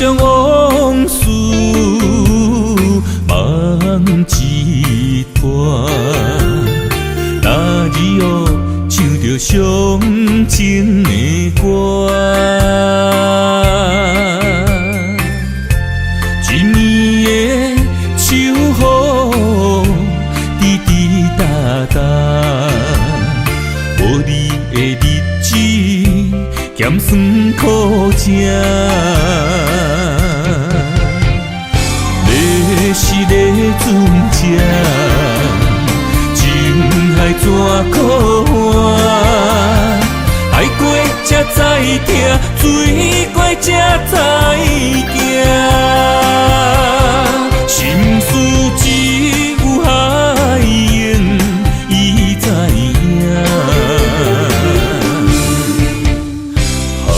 想往事梦一团，那日哦唱著伤情的歌，一暝的秋雨滴滴答答，无你的日子咸酸苦食。你是咧船只，情海怎苦换？爱过才知疼，水过才知行。心事只有海涌伊知影。海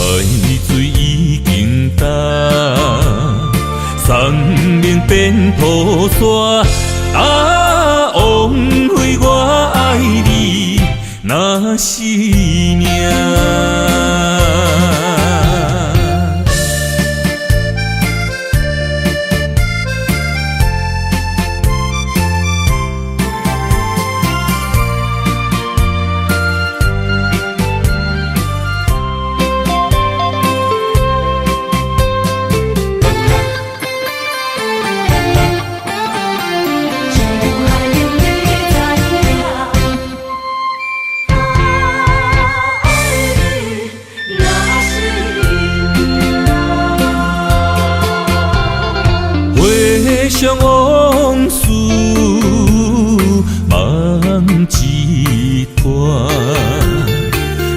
水已经干，山明变土沙。啊，枉费我爱你，若是命。只有海涌你知影，爱你若是命。回想往事，梦一团。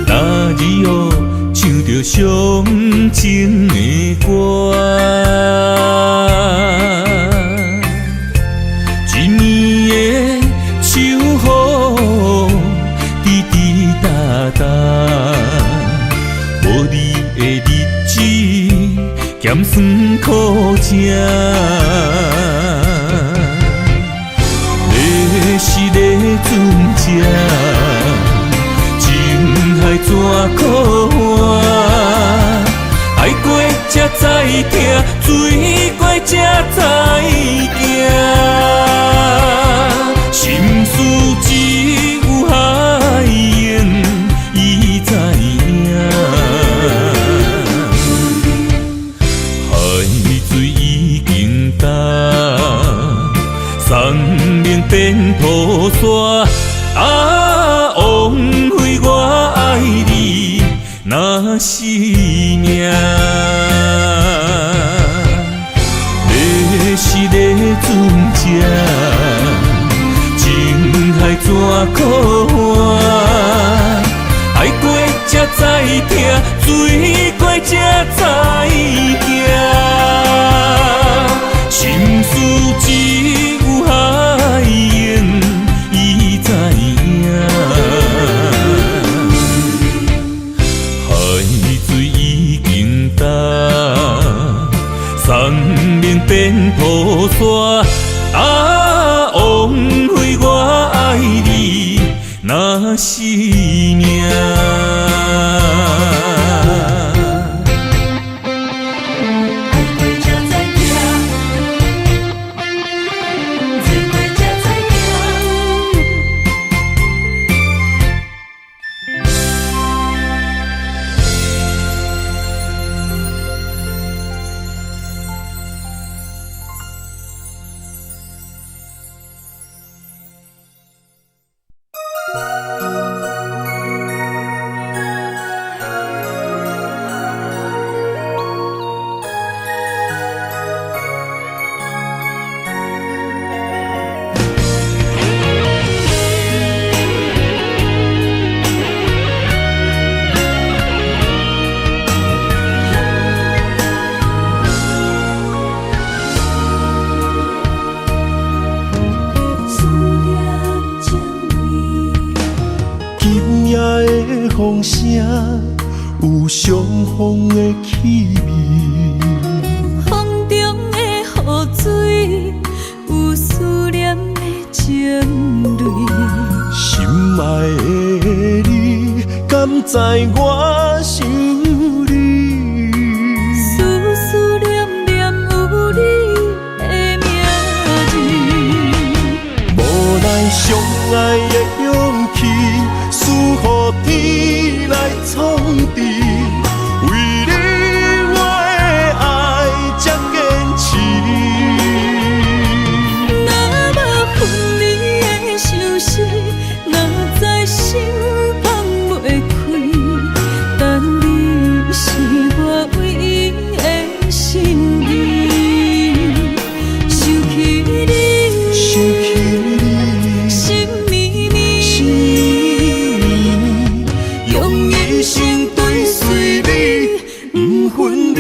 那日哦，唱著伤情的歌，一暝的秋雨滴滴答答，无你的日子咸酸苦食。你是咧船只，情海怎苦换？爱过才知疼，水过才知行。心事只有海涌伊知影。海水已经干，山明变土沙。啊，枉费我爱你，若是命。你是咧船只，情海怎苦换？爱过才知疼，水过才知行。心事只有海涌伊知影。海水已经干，山明变土沙。啊，枉费我爱你，若是命。爱过才知疼，水过才知行。思念情味。今夜的风声有伤风的气味，风中的雨水有思念的情泪。心爱的你，敢知我想你？思思念念愛的勇氣，輸予天來創治。為你我的愛才堅持。若無分離的相思，哪知心放袂開。但你是我唯一的心意。想起你，想起你，心绵绵，心绵绵，用一生追隨你，毋分離。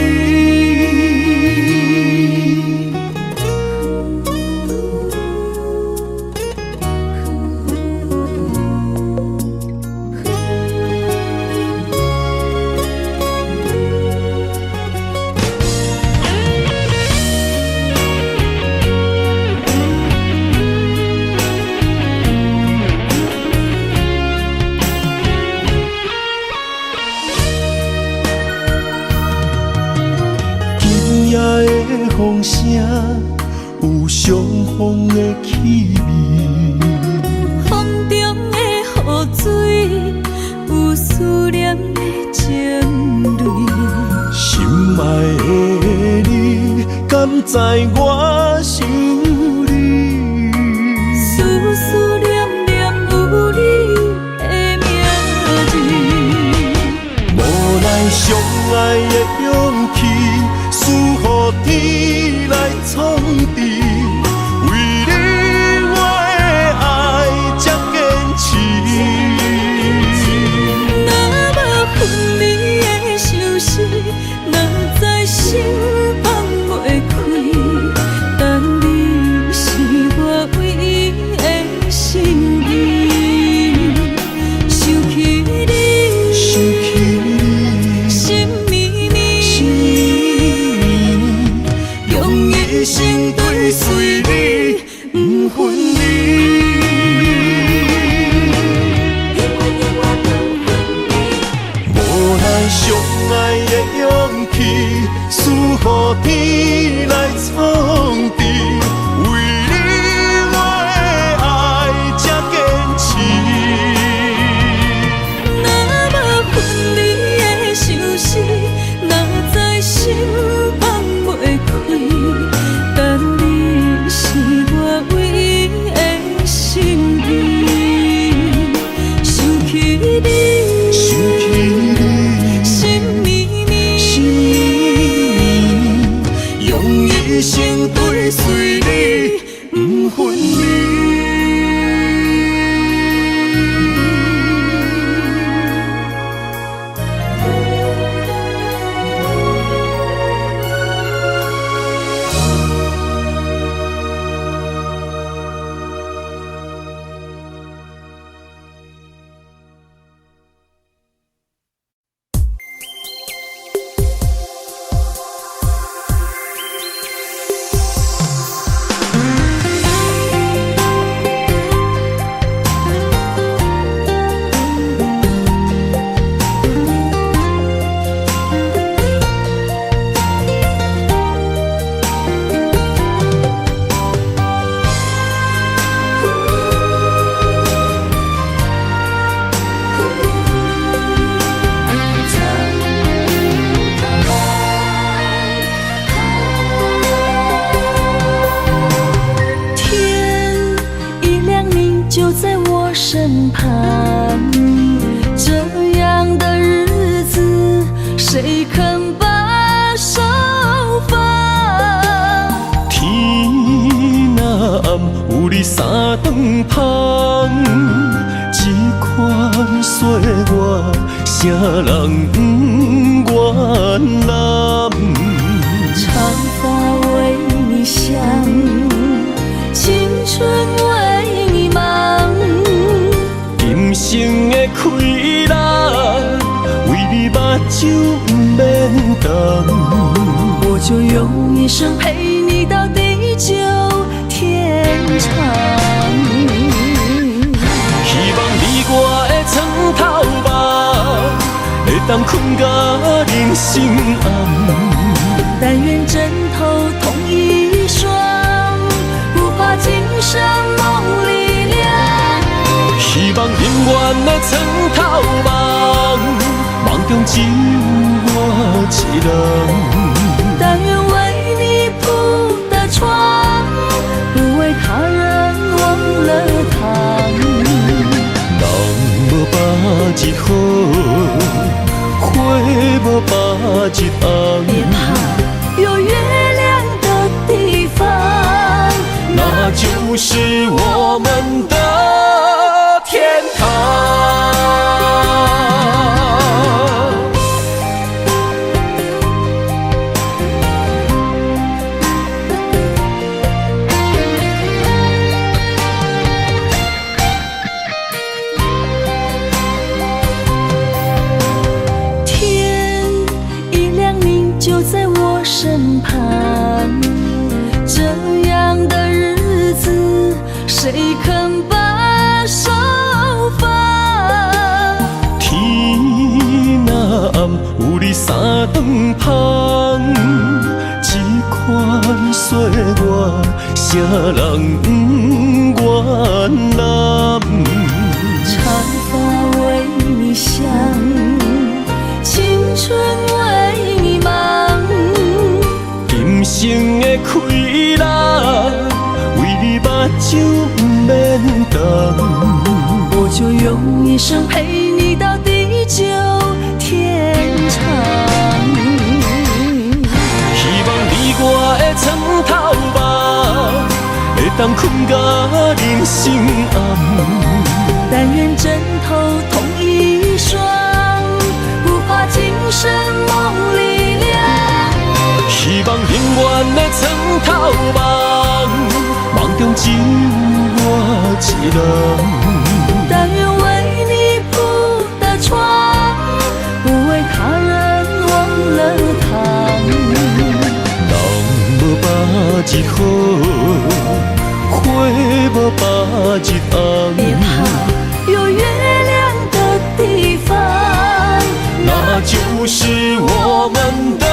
今夜的風聲有傷風的氣味，風中的雨水有思念的情淚。心愛的你，敢知我想你？思思念念有你的名字。無奈相愛的勇氣，輸予天來創治。為你我的愛才堅持。若無分離的相思，哪知心放袂開。但你是我唯一的心意。想起你，想起你，心绵绵，心绵绵，用一生追隨你，毋分離。無奈相愛的勇氣，輸予天來創治。為你我的愛才堅持。若無分離的相思，哪知心放袂開。但你是我唯一的心意。想起你，想起你，心绵绵，心绵绵，用一生追隨你，毋分離。天一亮，你就在我身旁。這樣的日子，誰肯把手放？天若暗，有你三頓芳，這款歲月，啥人不願攬？長髮為你想，青春為你忙。今生的氣力，為你目睭毋免瞪。我就用一生陪你到地久天長。希望你我的床頭夢，會當睏到人生暗。但願枕頭同一雙，不怕今生夢裡涼。只有我一人。但願為你鋪的床，不為他人忘了躺。人無百日好，花無百日紅。別怕，有月亮的地方，那就是我們的天堂。天一亮，你就在我身旁。這樣的日子，誰肯把手放？天若暗，有你三頓芳，這款歲月，啥人不願攬？長髮為你想，青春為你忙。今生的氣力，為你目睭毋免瞪。我就用一生陪你到地久天長。希望你我的床頭夢，會當睏到人生暗。但願枕頭同一雙，不怕今生夢裡涼。希望永遠的床頭夢，夢中只有我一人。但願為你鋪的床，不為他人忘了躺。人無百日好，花無百日紅。別怕，有月亮的地方，那就是我們的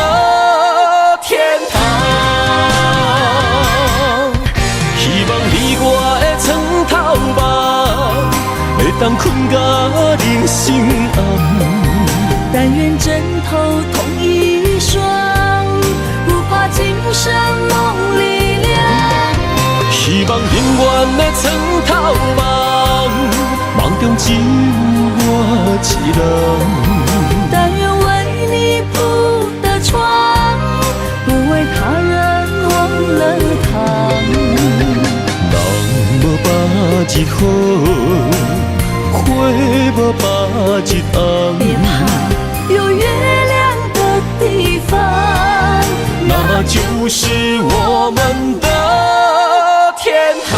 天堂。希望你我的床頭夢，會當睏到人生暗。但願枕頭同一雙，不怕今生夢裡涼。希望永遠的床頭夢，夢中只有我一人。但願為你鋪的床，不為他人忘了躺。人無百日好，花無百日紅。別怕，有月亮的地方，那就是我們的天堂。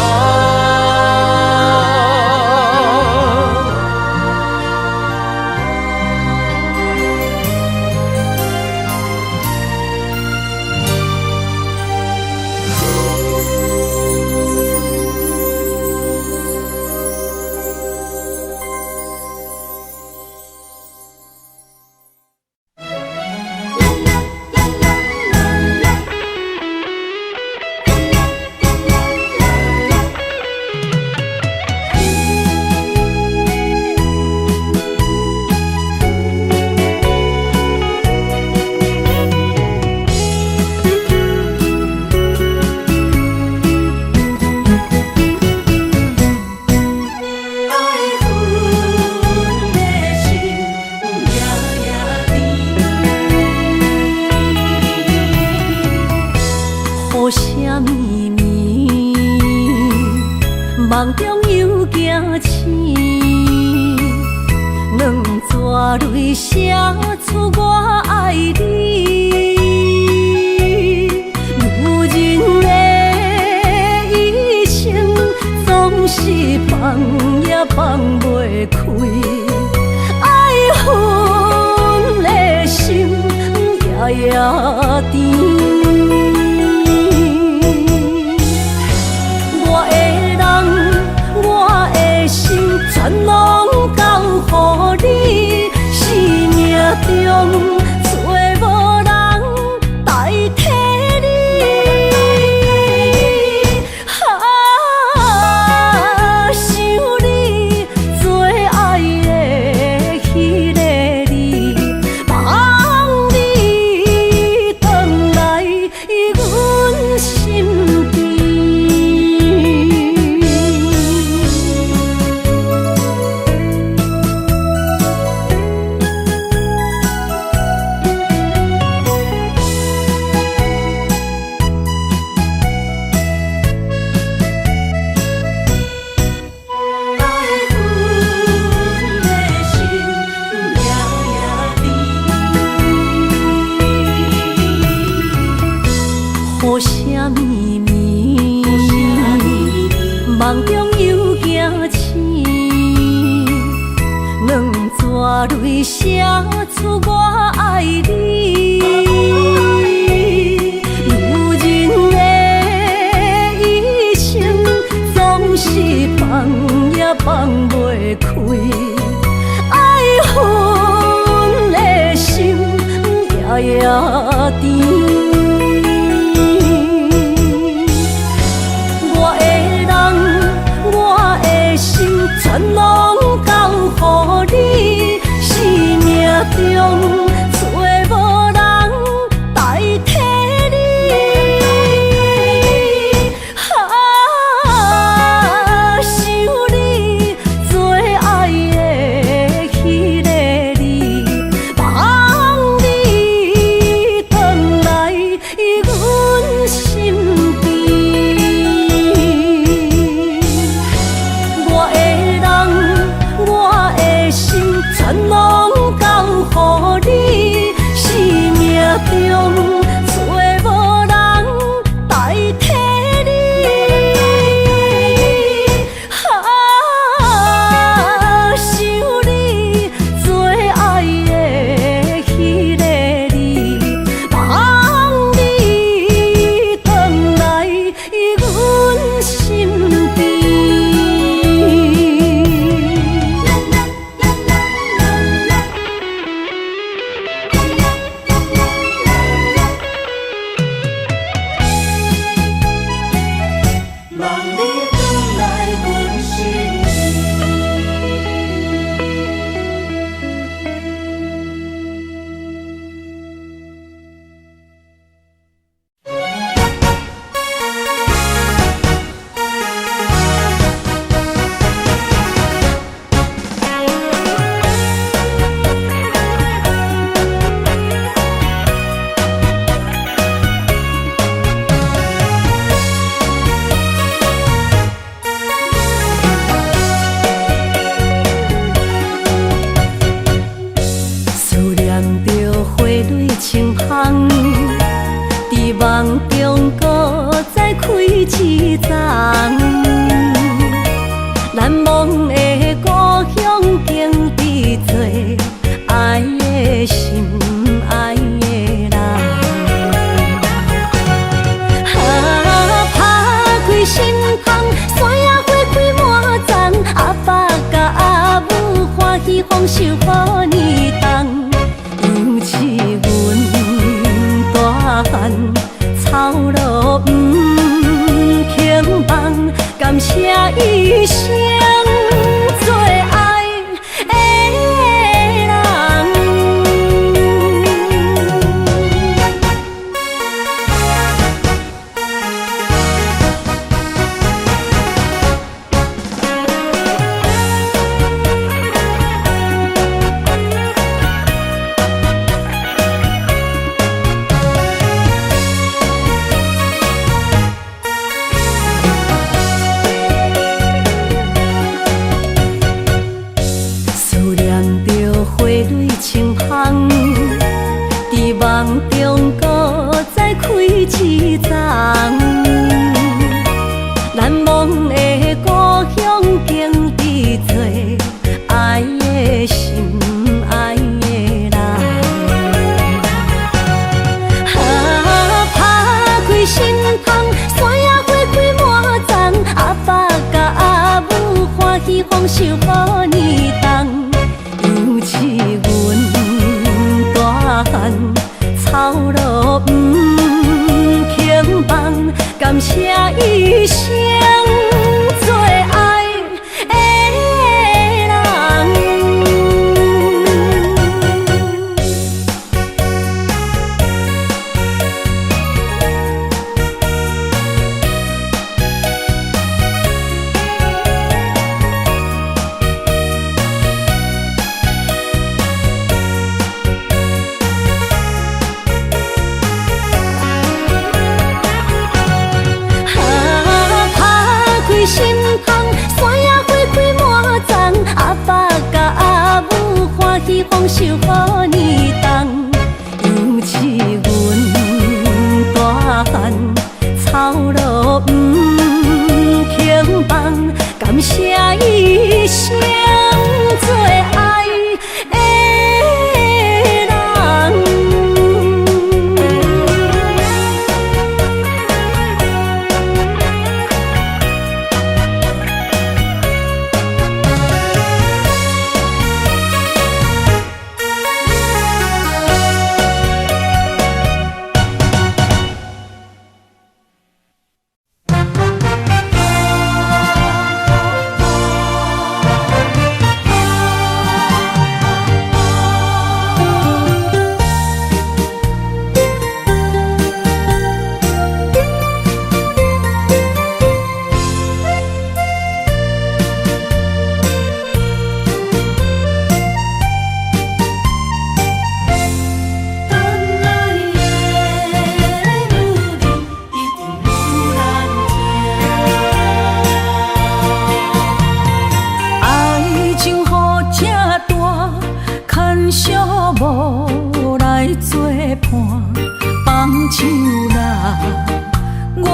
想你最愛的彼個你，夢中又驚醒，兩逝淚寫出我愛你。女人的一生總是放也放袂開，愛恨的心夜夜甜。我的人，我的心，全攏交予你，生命中找無人代替你。啊，想你最愛的彼个你，望你轉來阮身邊。我的人，我的心，全攏交予你，生命中找無人代替你。啊，想你最愛的彼个你，望你轉來阮身邊。望你轉來阮身邊。思念著花蕊清芳，佇夢中閣再開一叢。難忘的故鄉景致多，愛的心，愛的人。啊，拍開心窗，山野花開滿叢，阿爸佮阿母歡喜豐收予年冬。猶似阮大漢，操勞毋肯放，感謝一生最愛的人。思念著花蕊清芳，佇夢中閣再開一叢。難忘的故鄉景致多，愛的心，愛的人。啊，拍開心窗，山野花開滿叢，阿爸佮阿母歡喜豐收予年冬。猶似阮大漢，操勞毋肯放，感謝一生最愛的人。啊，拍開心窗，山野花開滿叢，阿爸佮阿母歡喜豐收予年冬。猶似阮大漢，操勞毋肯放，感謝伊上最愛的人。愛情予這大，牽小無來作伴，放手啦，我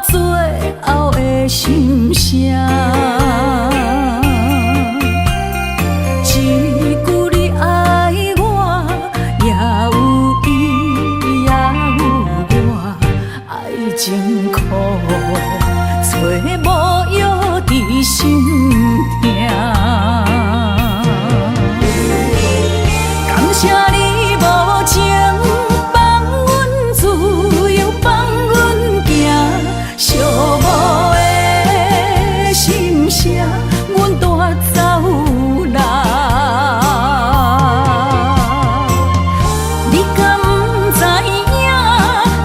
最後的心聲。一句你愛我，也有伊，也有我，愛情苦，找無藥治心疼。感謝你無情，放阮自由，放阮行，寂寞的心聲，阮帶走啦。你敢知影？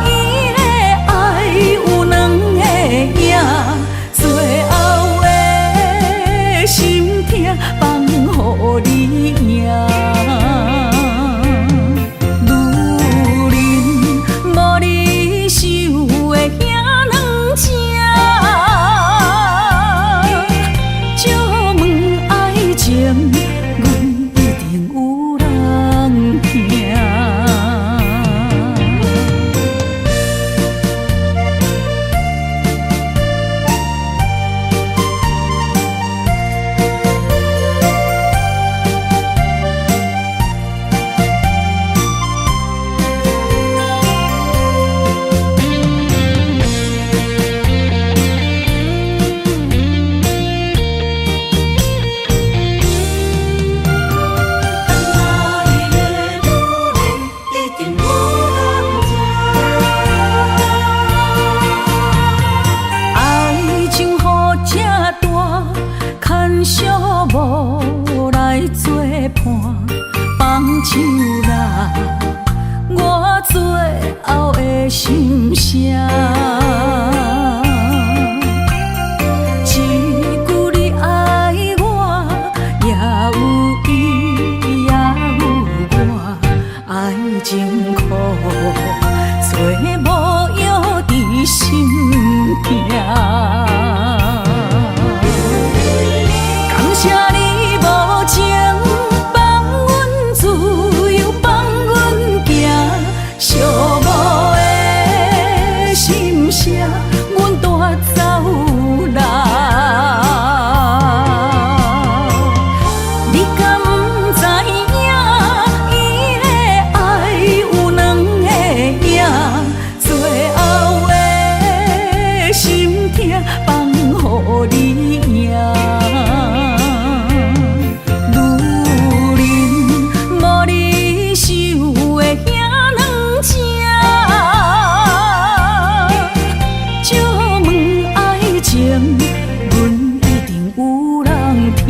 伊的愛有兩个影，最後的心疼放予你贏。女人無你想的遐軟情，借問愛情，阮一定有人疼。愛情予這大，牽小無來作伴，放手啦，我最後的心聲。一句你愛我，也有伊，也有我，愛情苦，找無藥治心疼。感謝你無情，放阮自由，放阮行，寂寞的心聲，阮帶走啦。你敢知影？伊的愛有兩個影，最後的心疼放予你贏。女人無你想的遐軟情，借問愛情，阮一定有人疼。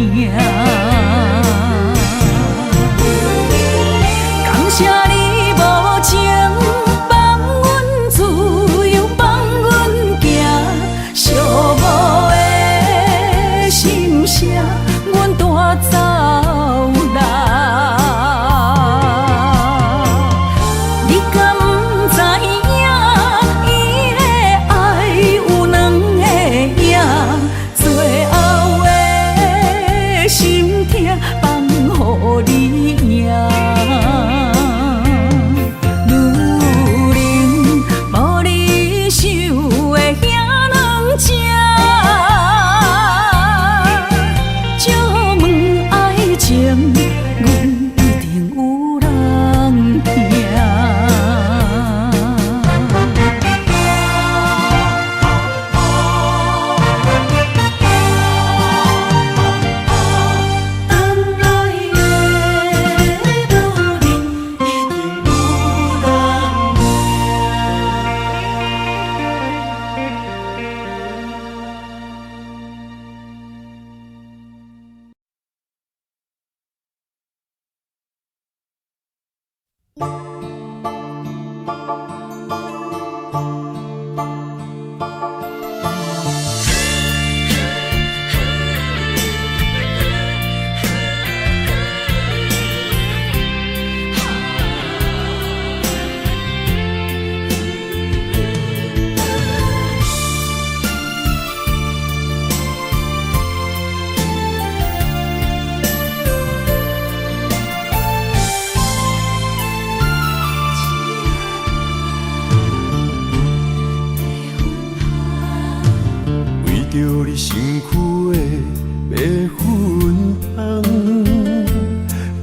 感謝你無情，放阮自由，放阮行，寂寞的心聲，阮帶走啦。你敢知影？伊的愛有兩個影，最後的心為著你身軀的白粉香，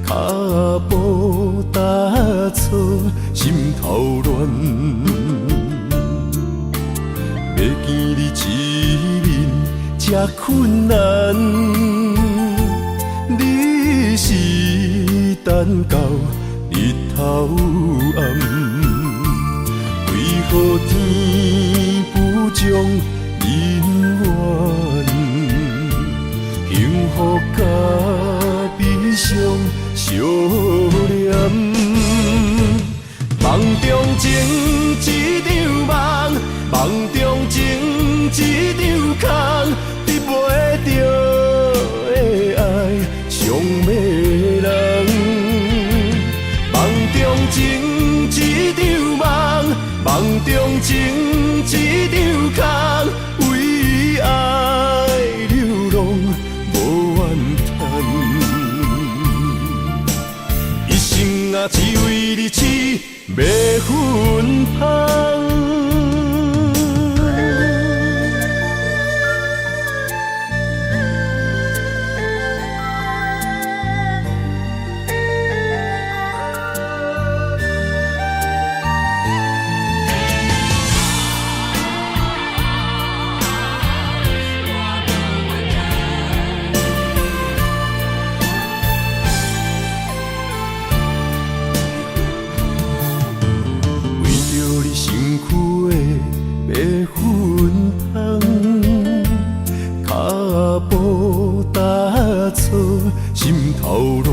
跤步踏錯，心頭亂。欲見你一面這困難，你是等到日頭暗，為何天不將人怨，幸福佮悲傷相連。夢中情一場夢，夢中情一場空，得袂著的愛傷迷人。夢中情一場夢，夢中情一場空，為愛流浪無怨嘆。一生啊，只為你痴迷芬芳。為著你身軀的白粉香，跤步踏錯，心頭亂。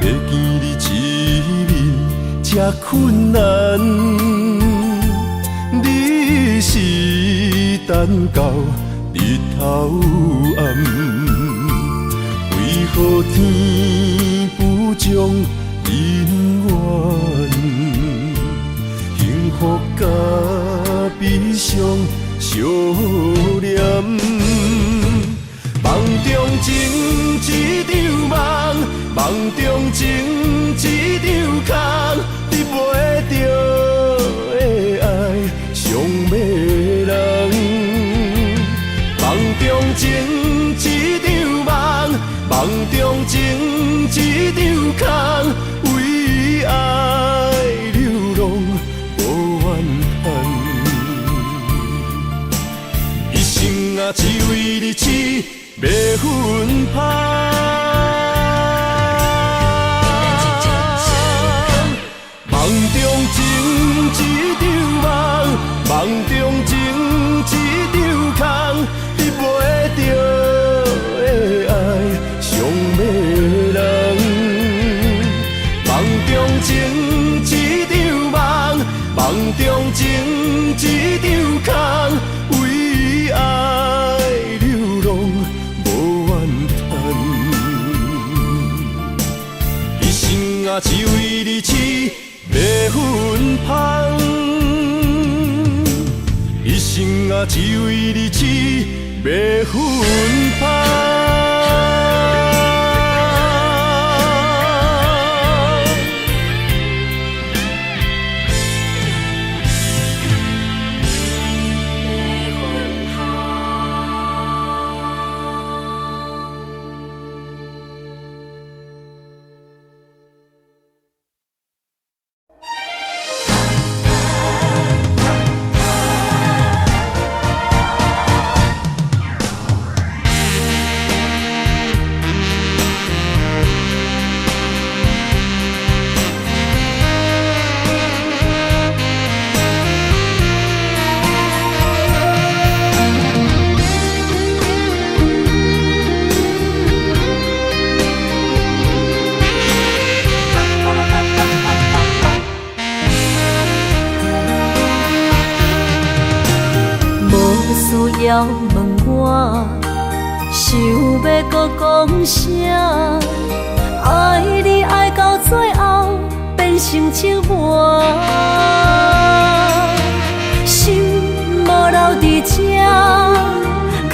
欲見你一面這困難，你是等到日頭暗，為何天不將人怨，幸福佮悲傷相連。夢中情一場夢，夢中情一場空，得袂著的愛傷迷人。夢中情一場夢，夢中情一場空，為愛流浪無怨嘆。一生啊，只為你痴迷芬芳。夢中情一場夢，夢中情一場空，得袂著的愛傷迷人。夢中情一場夢，夢中情一場空，為愛流浪無怨嘆。一生啊，只為你痴迷芬芳。一生啊，只為你痴迷芬芳。要問我，想欲閣講啥？愛你愛到最後變成折磨，心無留佇這，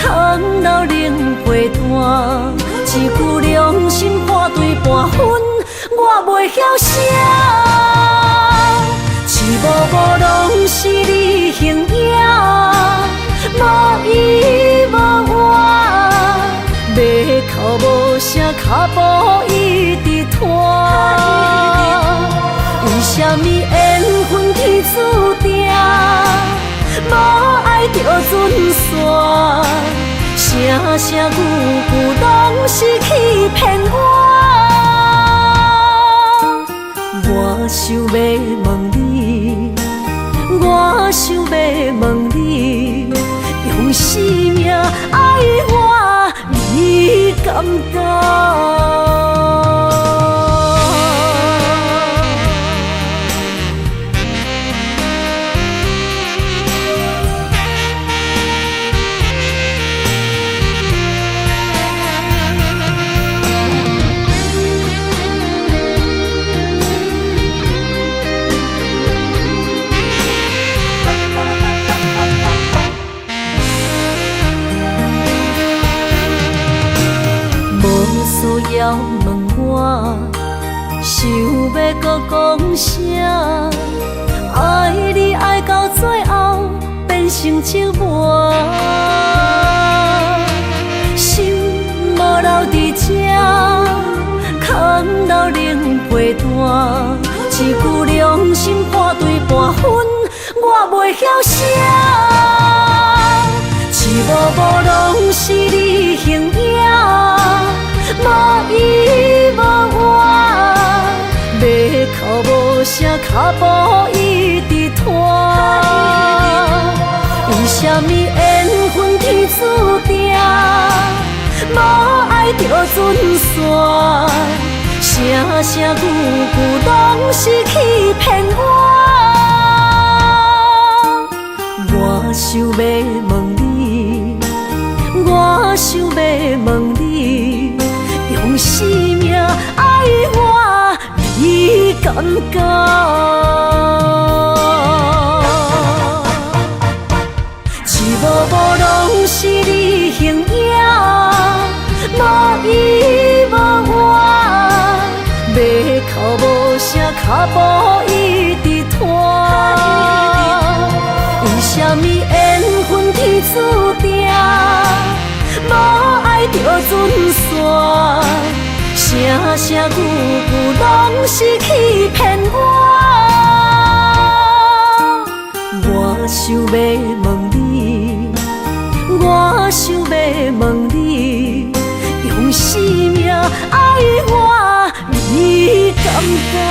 空留冷被單，一句良心半對半分，我袂曉寫。一幕幕攏是你形影，無依無倚，欲哭無聲，跤步一直拖。為啥物緣分天注定，無愛就準散，聲聲句句攏是欺騙我。我想欲問你，我想欲問你，用生命愛我，你敢敢？無需要問我，想欲閣講啥？愛你愛到最後變成折磨，心無留佇這，空留冷被單，一句良心半對半分，我袂曉寫。一幕幕攏是你形影，無依無倚，欲哭無聲，跤步一直拖。為啥物緣分天注定，無愛就準散，聲聲句句攏是欺騙我。我想欲問你，我想欲問你，用生命愛我，你敢敢？一幕幕攏是你形影，無依無倚，欲哭無聲，跤步一直拖。為啥物緣分天注定，無愛就準散，聲聲句句攏是欺騙我。我想欲問你，我想欲問你，用生命愛我，你敢敢？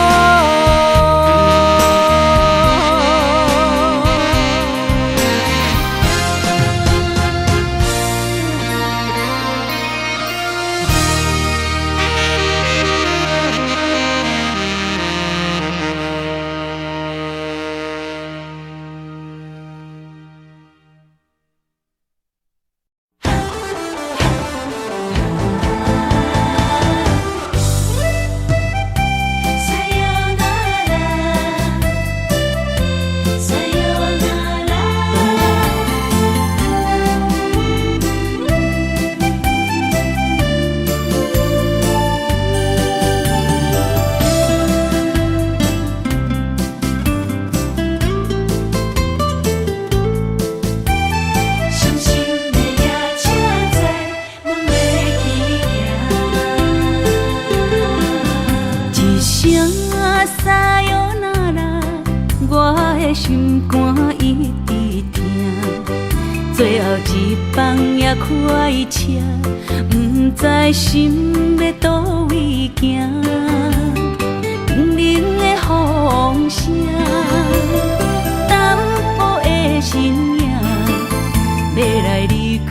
心肝一直疼，最後一班也開車，毋知心欲佗位行。冰冷的風聲，淡薄的身影，欲來離開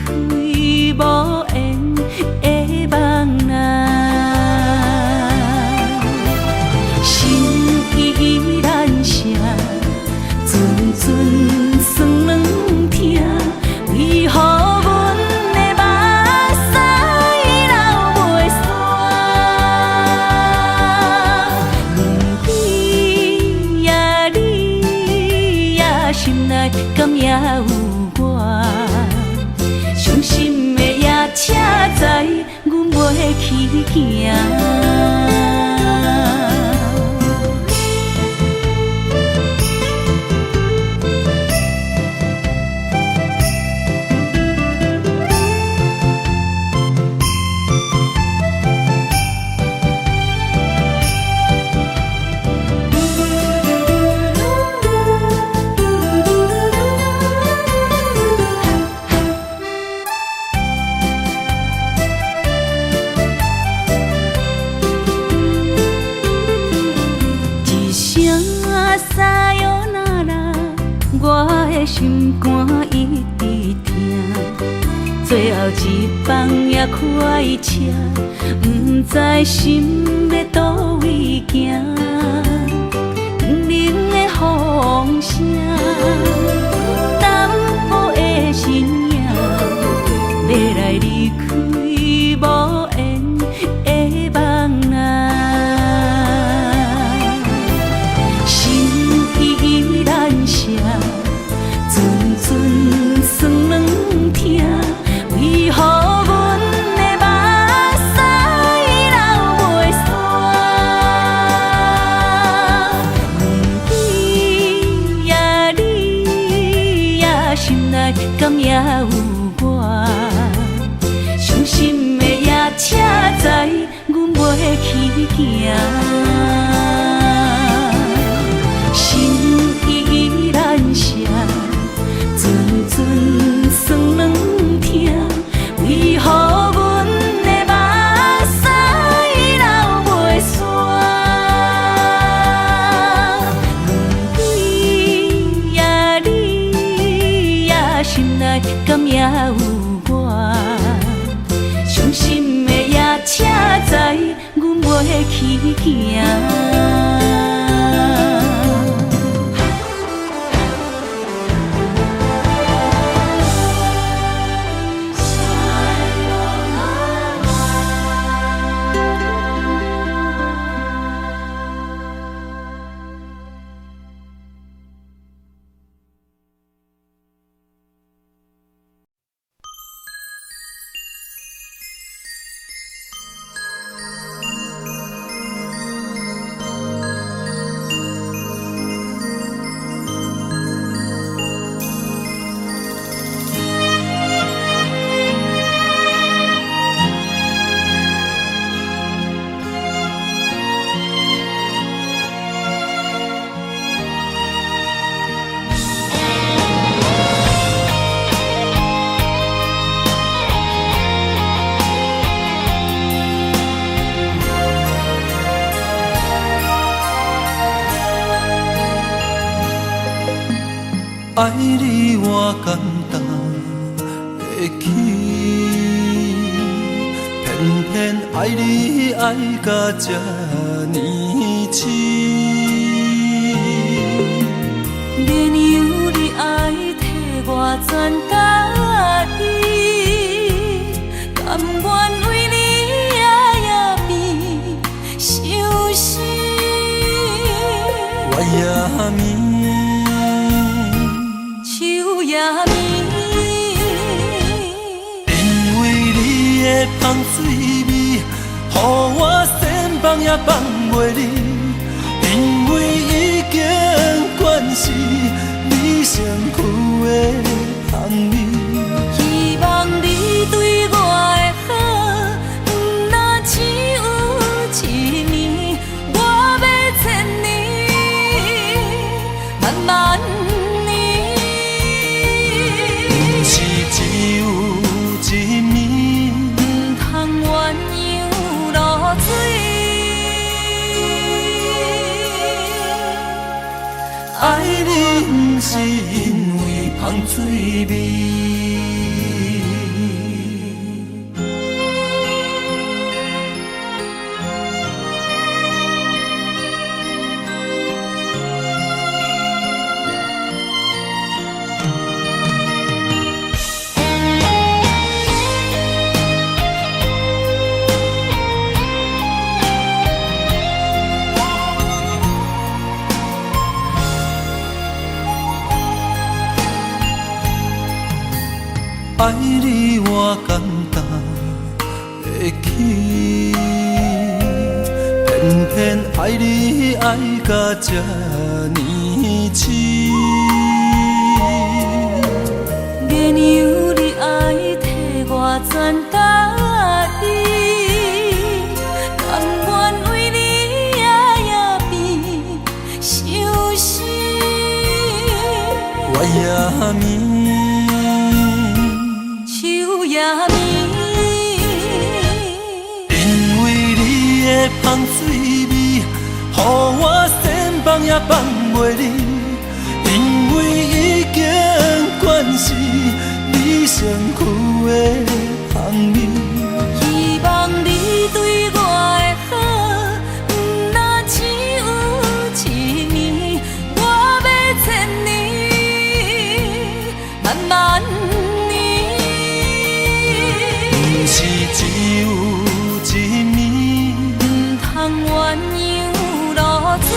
無緣的夢啊。心意難捨，陣陣酸軟疼，為何行。一声さよなら，我的心肝一直疼。最後一班也快車，毋知心欲佗位行。冷冷的風聲，淡薄的身影，欲來離開無緣的夢啊。心意難捨，陣陣酸軟疼，為何阮的目屎流袂煞？你呀你呀，心內敢猶有我？傷心的夜車知阮袂去行。心意難捨，陣陣酸軟疼，為何阮的目屎流袂煞？你呀你呀，心內敢猶有我？傷心的夜車知阮袂去行。愛你我感動會起，偏偏愛你愛甲這呢癡。免由你愛替我全家己，甘願為你夜夜變相思。月也暝，秋也暝，因為你的芳水味，予我千放也放袂離。因為已經慣是你身軀的香味，希望你對我的好，毋若只有一暝，我欲千年，萬萬年。毋是只有一暝，毋通鴛鴦落水。愛你毋是因為芳水味。愛你我感動會起，偏偏愛你愛甲這呢癡。月娘你愛替我轉达伊，甘願為你夜夜變相思。月也暝，秋也暝，因為你的芳水味，予我仙放也放袂離。因為已經慣是你身軀的香味。希望你對我的好，毋若只有一暝，我欲千年，萬萬年。毋是只有一暝，毋通鴛鴦落水。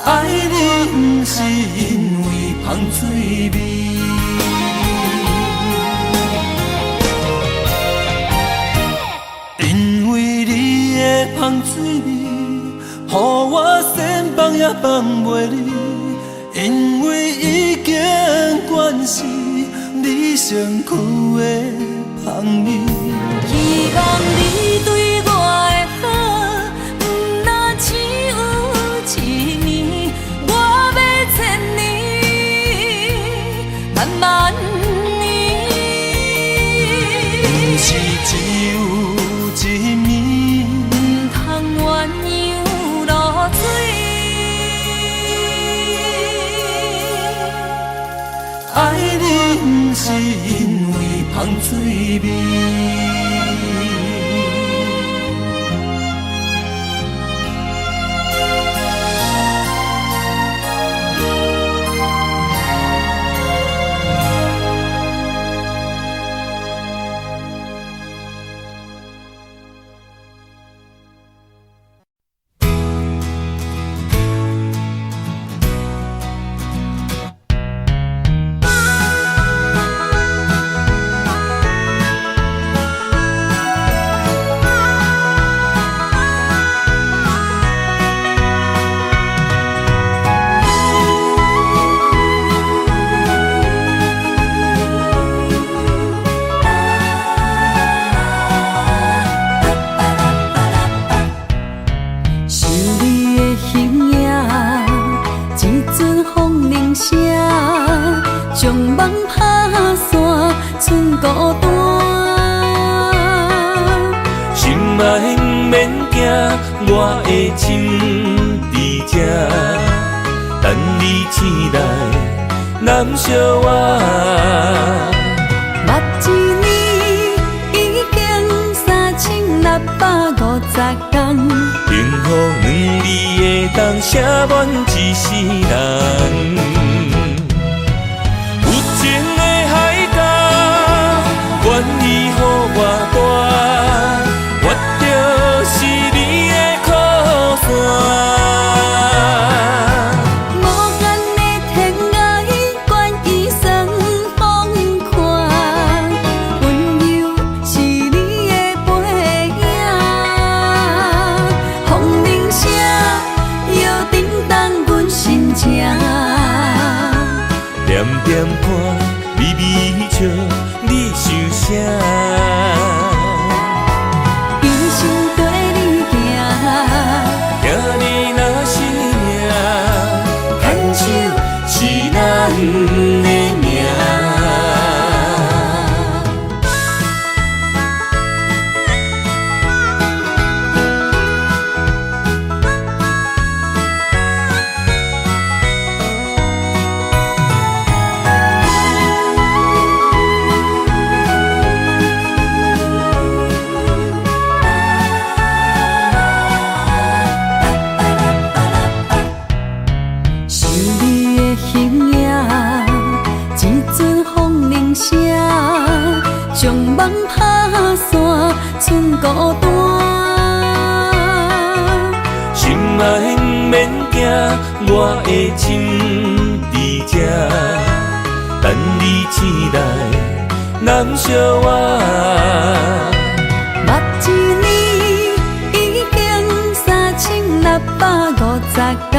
愛你毋是因為芳水味，因為你的芳水味，予我仙放也放袂離。因為已經慣是你身軀的香味。希望你對我的好，毋若只有一暝，我欲千年，萬萬年。毋是只有一暝，毋通鴛鴦落水。愛你毋是因為芳水味。想你的形影，一阵风铃声，将梦拍散，剩孤单。心爱毋免惊，我的心伫这，等你醒来，揽惜我。目一年已经3650天，幸福两字会当写满一世人。有情的海角，愿意予我带，我就是你的靠山。无限的天涯，愿意算风看，温柔是你的背影。风铃声摇震动阮心情，点点看，微微笑，你想啥？一生跟你行，听你若是命，牵手是咱的命。想你的形影，一阵风铃声，将梦拍散，剩孤单。心爱毋免惊，我的心伫这，等你醒来，感惜我。目一年已經3650天，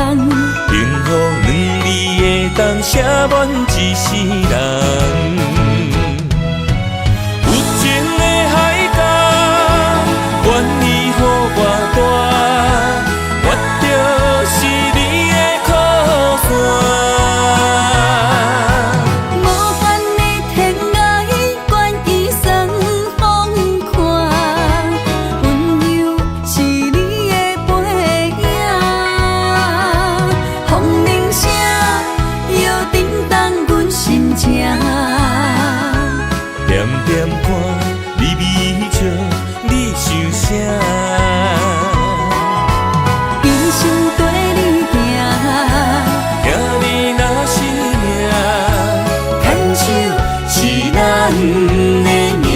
幸福兩字會當寫滿一世人。有情的海角，願意予偌大，我就是你的靠山。無限的天涯，願意算風寒，溫柔是你的背影，風鈴聲又震動阮心情。點點看你微笑，你想啥？一生綴你行，疼你若是命，牽手是咱的命。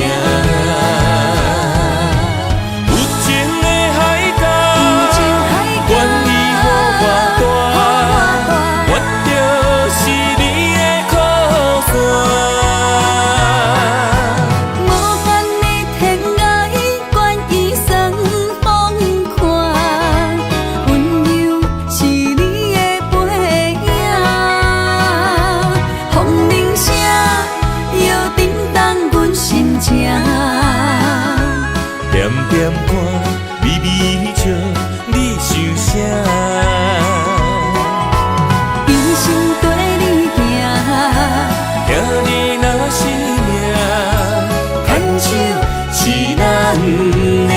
有情的海角，願意予偌大，我就是你的靠山。無限的天涯，願意算風寒，溫柔是你的背影，風鈴聲又震動阮心情。點點看你微笑，你想啥？一生綴你行，疼你若是命，牽手是咱的命。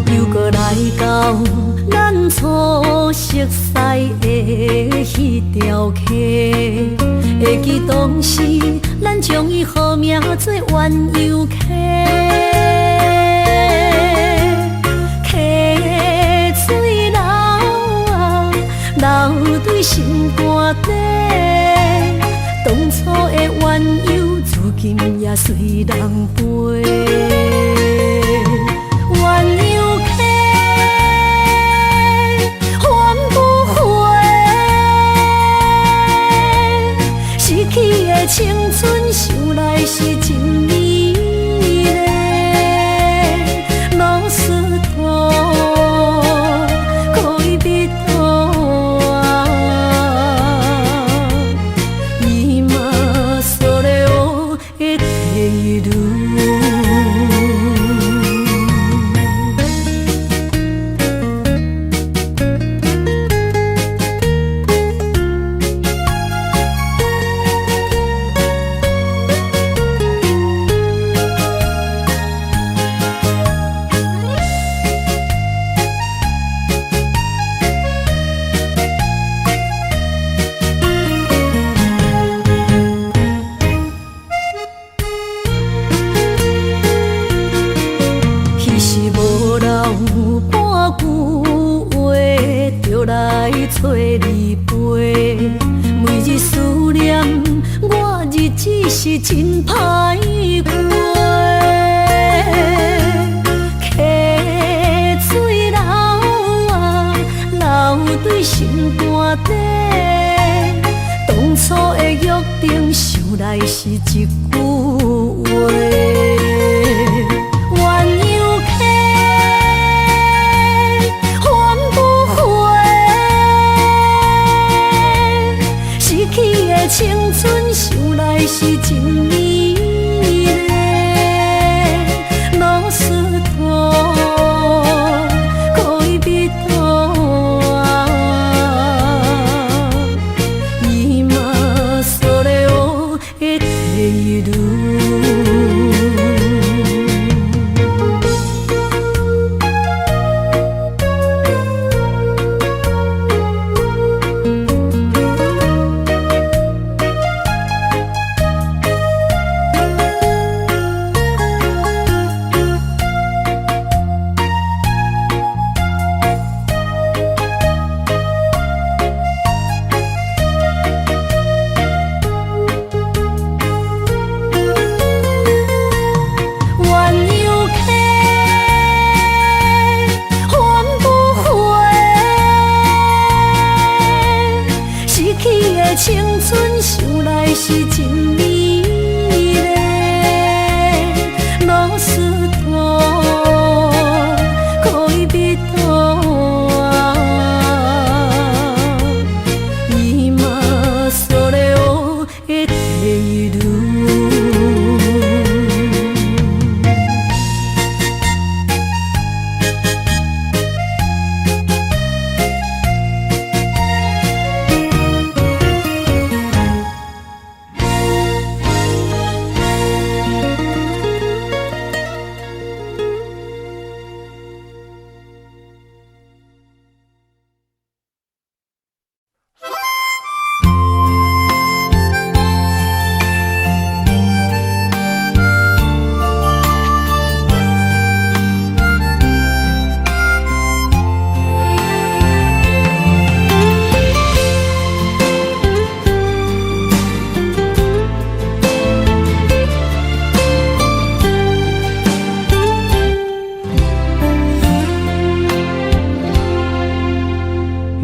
又閣來到咱初熟似的彼條溪，會記當時咱將伊號名做鴛鴦溪，溪水流啊流對心肝底，當初的鴛鴦如今也隨人飛。鴛鴦溪，還不回，失去的青春，想來是真美麗。老實托，戀人啊，今それを得ている。彼時無留半句話，就來找你飛。每日思念，我日子是真歹過。溪水流啊流對心肝底，當初的約定，想來是一句話。鴛鴦溪，還不回，失去的青春，想來是真美麗。老實托，戀人啊，今そ來青春想來是真美麗。ロスト恋人は今それを得ている。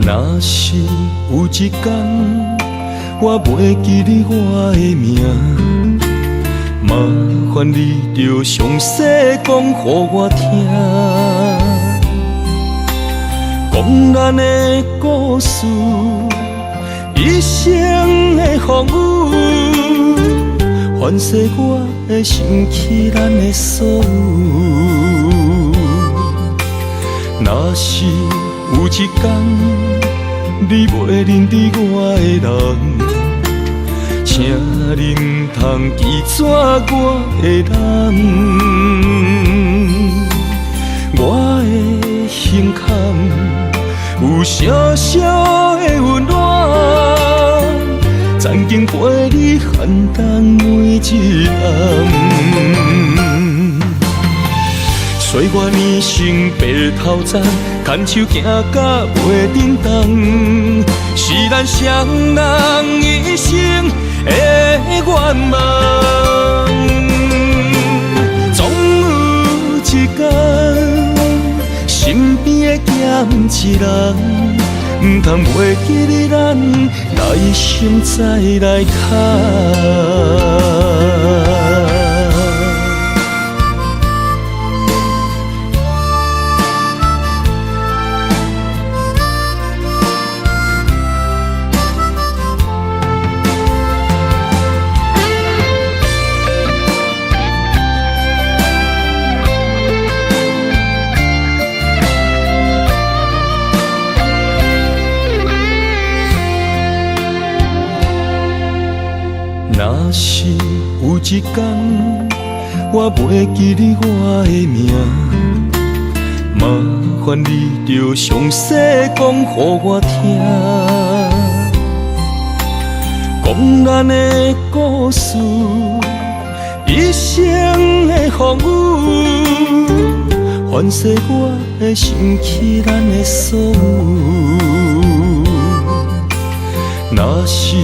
若是有一天，我袂记得我的名，麻烦你著详细讲予我听，讲咱的故事，一生的风雨，凡世我会想起咱的所有。若是有一天，你袂认得我的人，请你毋通记绝我的人。我的胸坎有小小的温暖，曾经陪你寒冬每一暗。岁月年成白头鬃，牵手行甲袂振动，是咱双人一生的愿望。总有一天，身边会减一人，毋通袂记得咱来生再来牵。若是有一天，我袂记得我的名，麻烦你著详细讲予我听，讲咱的故事，一生的风雨，凡世我会想起咱的所有。若是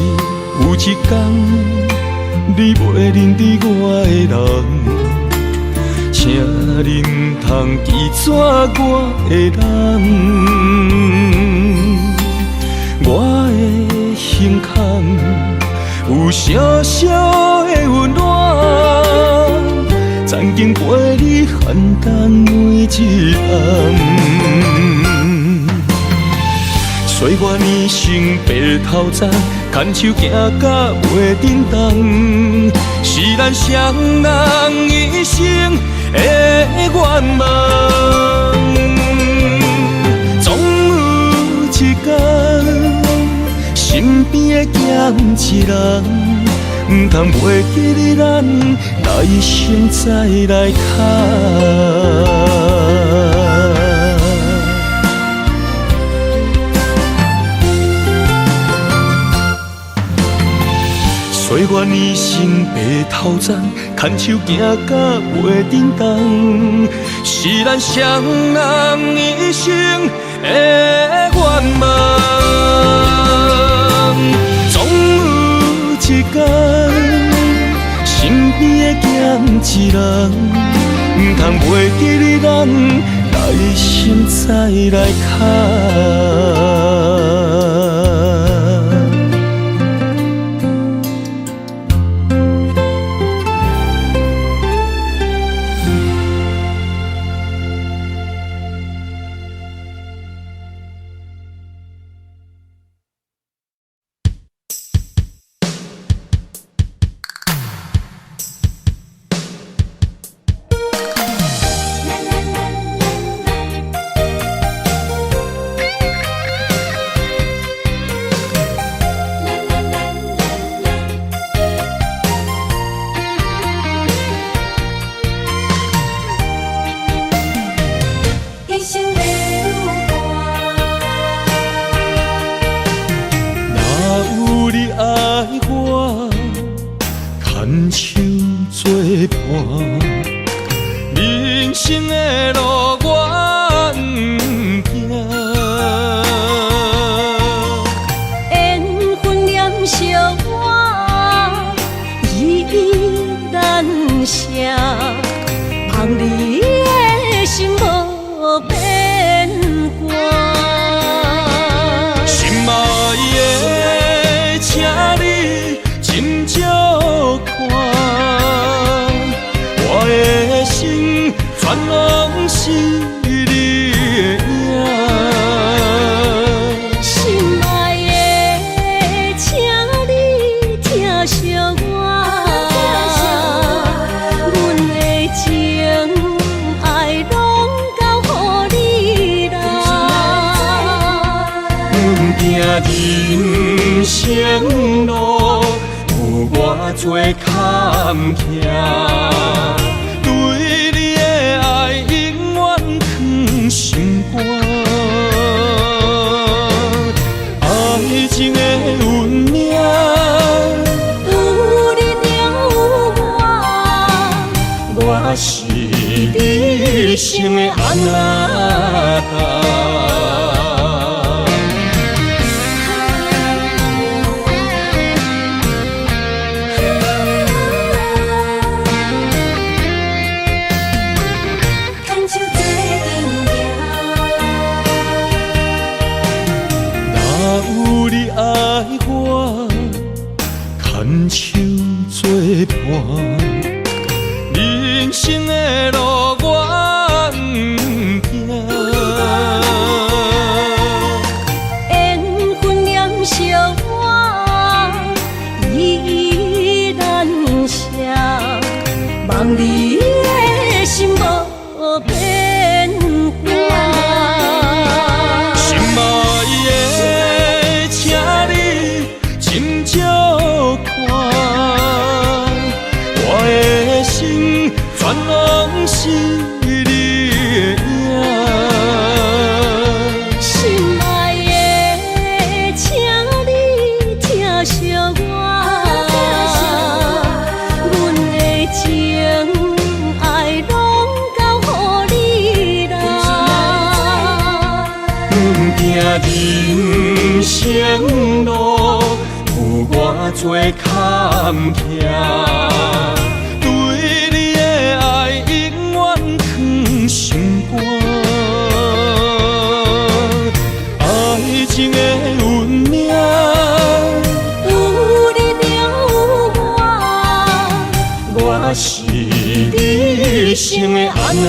有一天，你袂认得我的人，请你毋通记绝我的人。我的胸坎有小小的温暖，曾经陪你寒冬每一暗。岁月年成白头鬃，牵手行甲袂振动，是咱双人一生的愿望。总有一天，身边会减一人，毋通袂记得咱来生再来牵。岁月年成白头鬃，牵手行甲袂振动，是咱双人一生的愿望。总有一天，身边会减一人，毋通袂记得咱来生再来牵。全攏是你的影。心愛的，請你疼惜我，阮的情愛攏交予你啦。阮行人生路，有偌濟坎坷，對你的愛永遠藏心肝。愛情的運命，有你就有我，我是你一生的阿那達。牽手做陣行。若有你愛我，牽手做伴，人生的路我毋驚。緣分黏惜我，依依難捨，望你的心無變卦。心愛的，請你斟酌看，我的心全攏是你的影。心愛的，請你疼惜我，阮的情愛攏交予你啦。阮行人生路，有偌濟坎坷，對你的愛永遠藏心肝。愛情的運命，有你就有我，我是你一生的阿那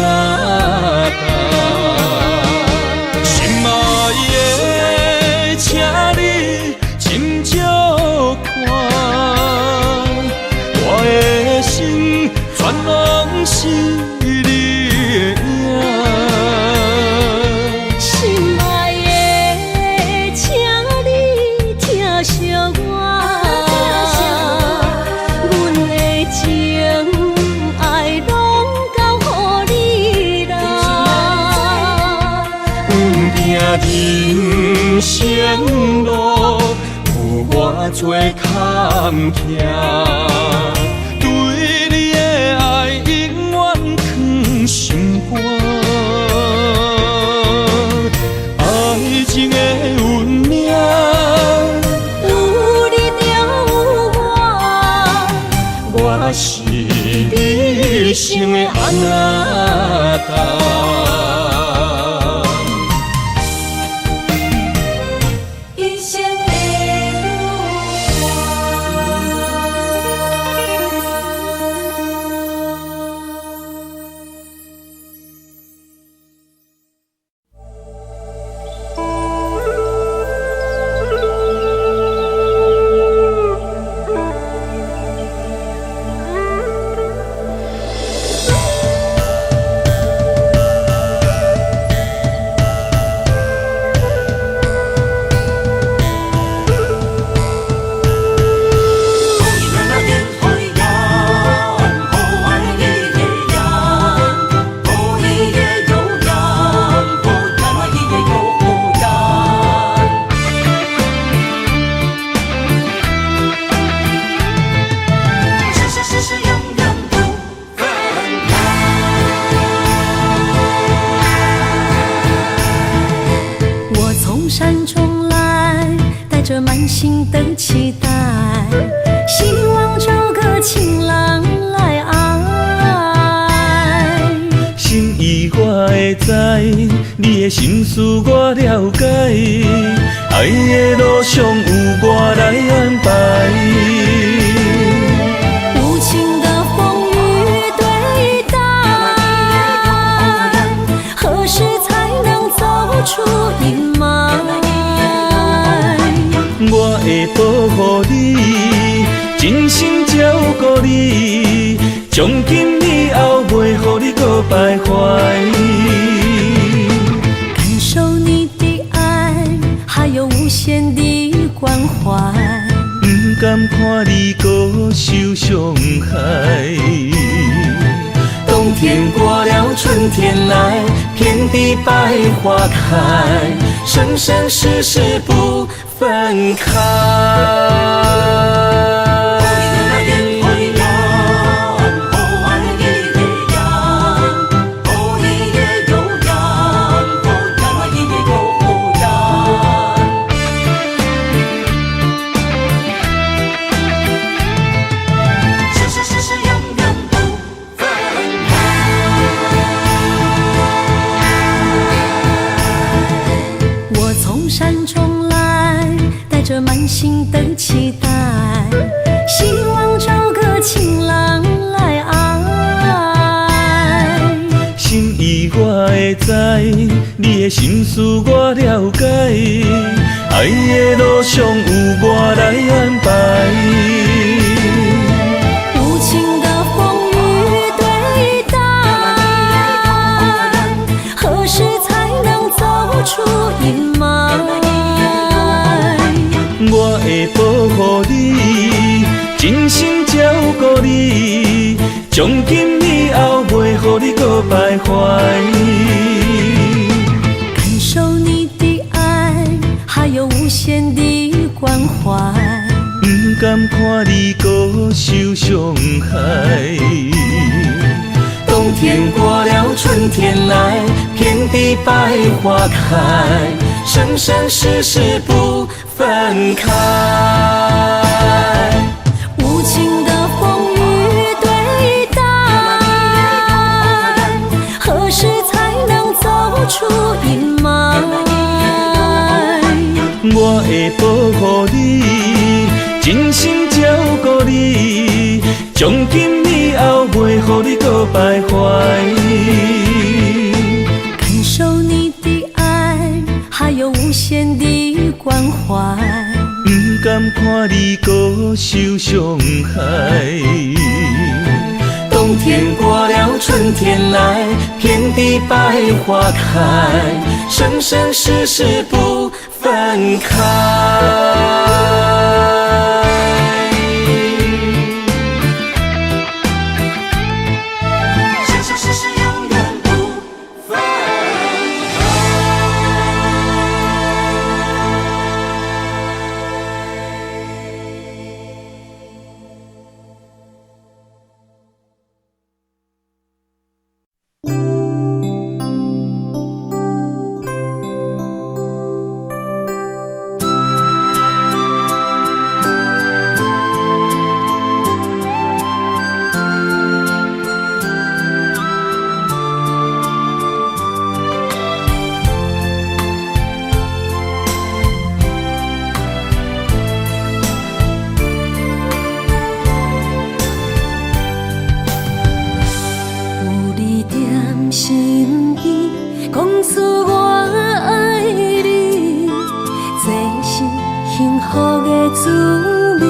達。心愛的，請你斟酌看，我的心全攏是你的影。心愛的，請你疼惜我，阮的情愛攏交予你啦。阮行人生路，有偌濟坎坷，對你的愛永遠藏心肝。愛情的運命，有你就有我，我是你一生的阿那達。一生的女伴。我從山中來，帶著滿心的期待，希望找個情郎來愛。心意我會知，你的心思我了解，愛的路上有我來安排。無情的風雨對待，我會保護你，真心照顧你，從今以後袂予你閣徘徊。感受你的愛，還有無限的關懷。毋甘看你閣受傷害。冬天過了，春天來，遍地百花開，生生世世不分開。我從山中來，帶著滿心的期待，希望找個情郎來愛。心意我會知，你的心思我了解，愛的路上有我來安排。無情的風雨對待，何時才能走出陰霾？我會保護你，真心照顧你，從今以後袂予你閣徘徊。感受你的愛，還有無限的關懷。毋甘看你閣受傷害。冬天過了，春天來，遍地百花開，生生世世不分開。無情的風雨對待，何時才能走出陰霾？我會保護你，真心照顧你，從今以後袂予你閣徘徊。感受你的愛，還有無限的關懷。毋甘看你閣受傷害。冬天過了，春天來，遍地百花開，生生世世不分開。生生世世永遠不分開。有你踮身邊，講出我愛你，這是幸福的滋味。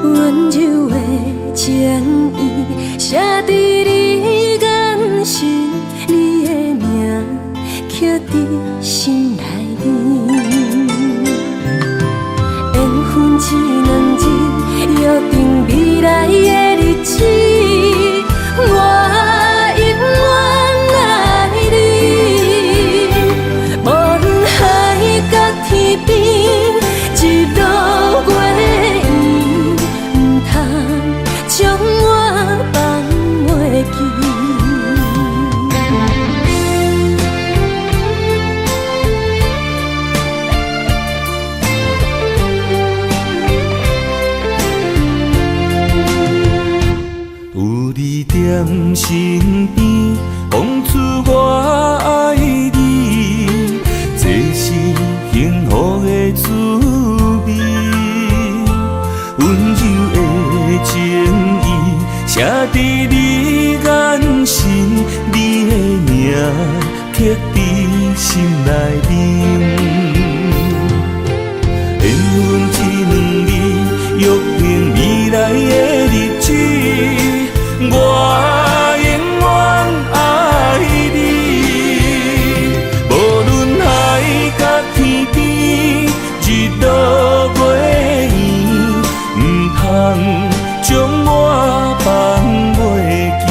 溫柔的情意寫佇你眼神，你的名刻佇心內面。緣分這兩字，約定未來的日子。我永遠愛你，無論海角天邊，日落月圓，毋通將我放袂記。有你踮身邊，講出我愛你，這是幸福的滋味。溫柔的情意寫佇你眼神，你的名刻佇心內面。緣分這兩字，約定未來的日子，我永遠愛你。無論海角天邊，日落月圓，毋通將我放袂記。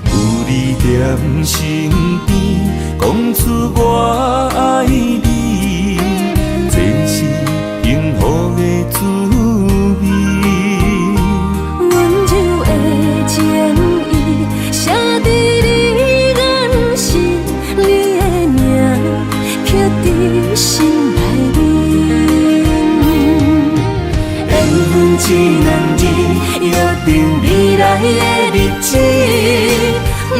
有你踮身邊，講出我愛你，這是幸福的滋味。溫柔的情意，寫佇你眼神，你的名刻佇心內面。緣分這兩字，約定未來的日子，我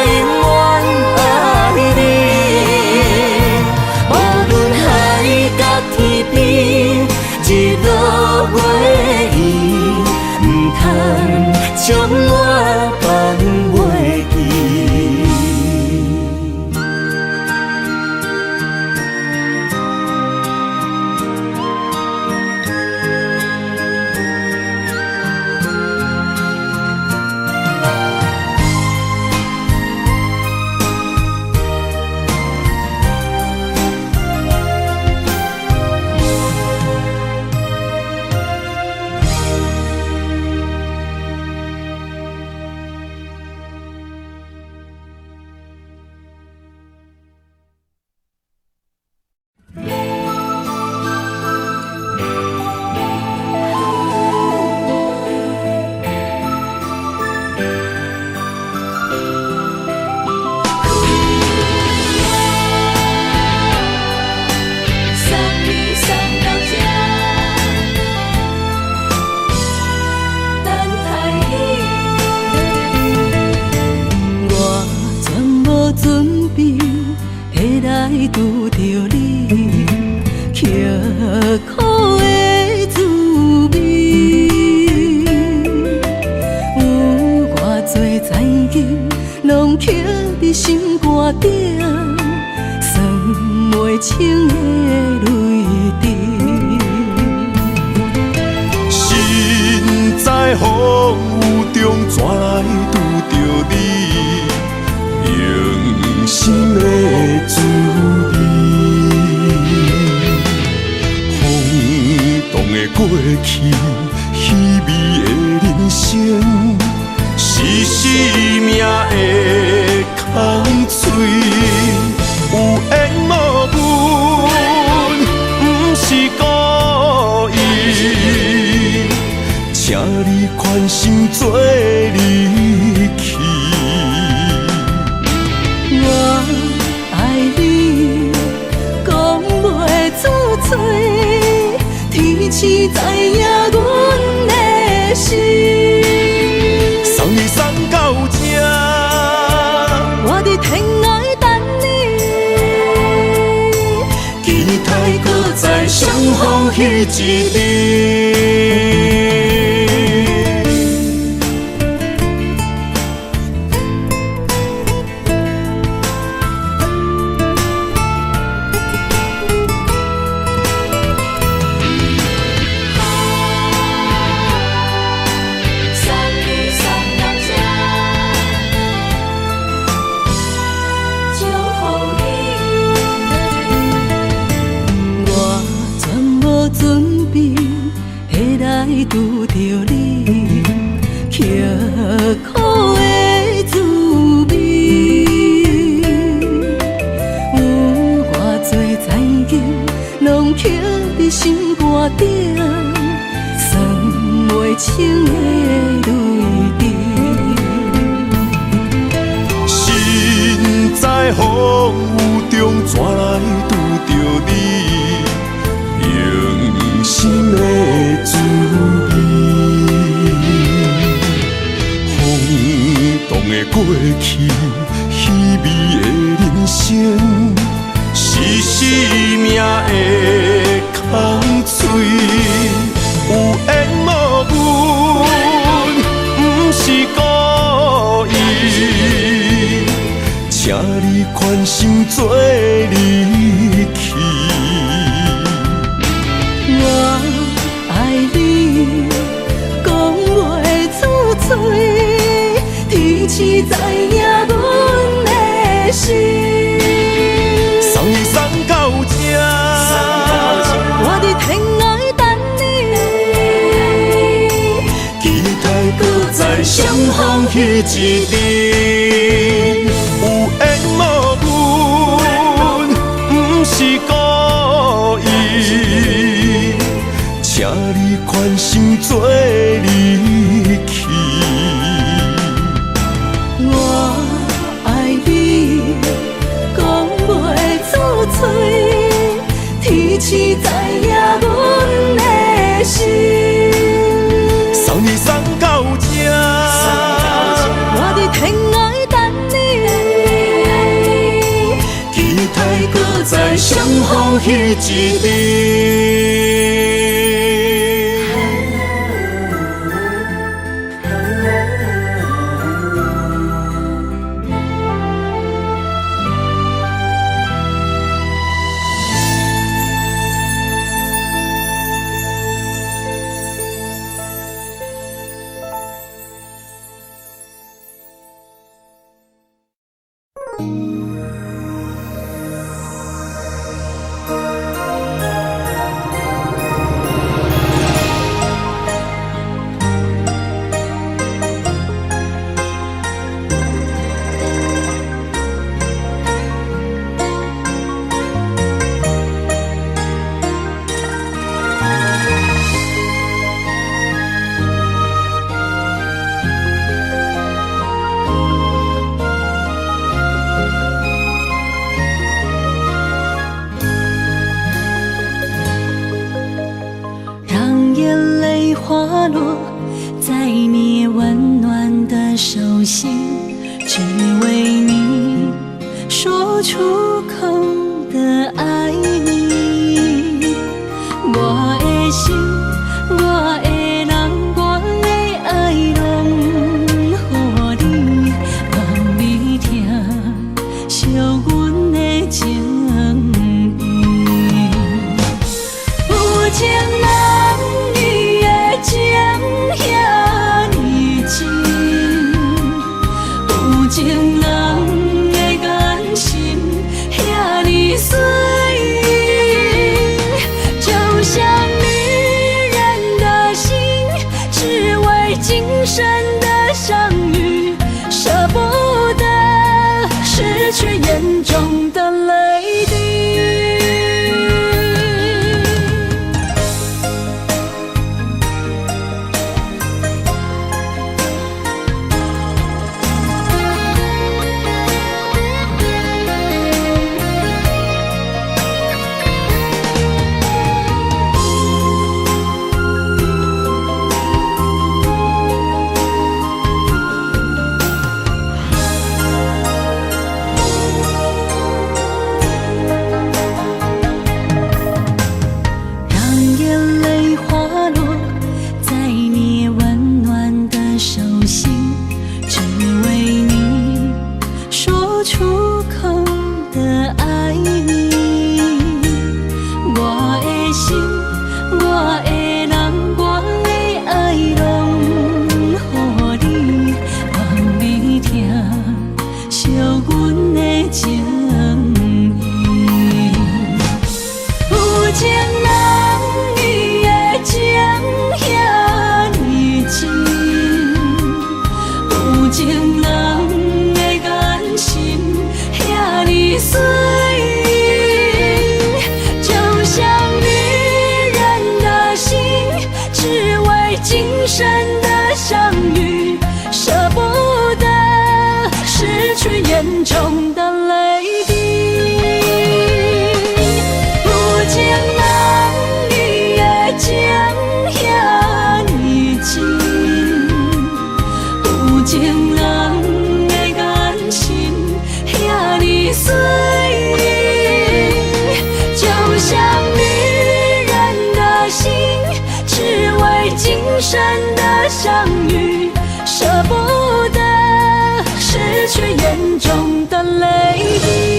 永遠愛你。無論海角天邊，日落月圓，毋通將我放袂記。送你送到這，等待你。我全無準備會來拄著你，刻苦的滋味。有偌濟残金，攏刻佇心肝頂，算袂清的淚滴。身在風雨中，怎來拄著你？用心的滋味。風動的過去，稀微的人生，是生命的空喙。有緣無分，毋是故意。請你寬心做離去。我愛你，講袂出嘴，天星知影阮的心。送你送到這，我佇天涯等你。期待閣再相逢彼一日。送你送到這，祝福你。我全無準備會來拄著你，刻苦的滋味。有偌濟殘金，攏刻佇心肝頂，算袂清的淚滴。身在風雨中，怎來拄著你？用心的滋味。去，稀微的人生是生命的空喙。有緣無分，毋是故意，請你寬心做離去。我愛你，講袂出嘴，天鼠知影阮的心。送你送到這，我佇天涯等你，期待閣再相逢彼一日。有緣無分，毋是故意，請你寬心做離去。我愛你，講袂出嘴，天鼠知影阮的心。送你送到這，我佇天涯等你，期待閣再相逢彼一日。讓眼淚滑落在你溫暖的手心，只為你說出口的愛你。我的心，我的人，我的愛，攏予你，望你疼惜阮的情意。有情人伊的情遐呢真，有情人的眼神遐呢水，就像女人的心，只為今生的相遇，捨不得失去眼中的淚滴。讓眼淚滑落在你溫暖的手心，只為你說出口的愛你。我的心，我的人，我的愛，攏予你，望你疼惜阮的情意。有情人伊的情遐呢真，有情人的眼神遐呢水，就像女人的心，只為今生的相遇，捨不得失去眼中的淚滴。有情人伊的情遐呢真，有情人的眼生的相遇，捨不得失去眼中的淚滴。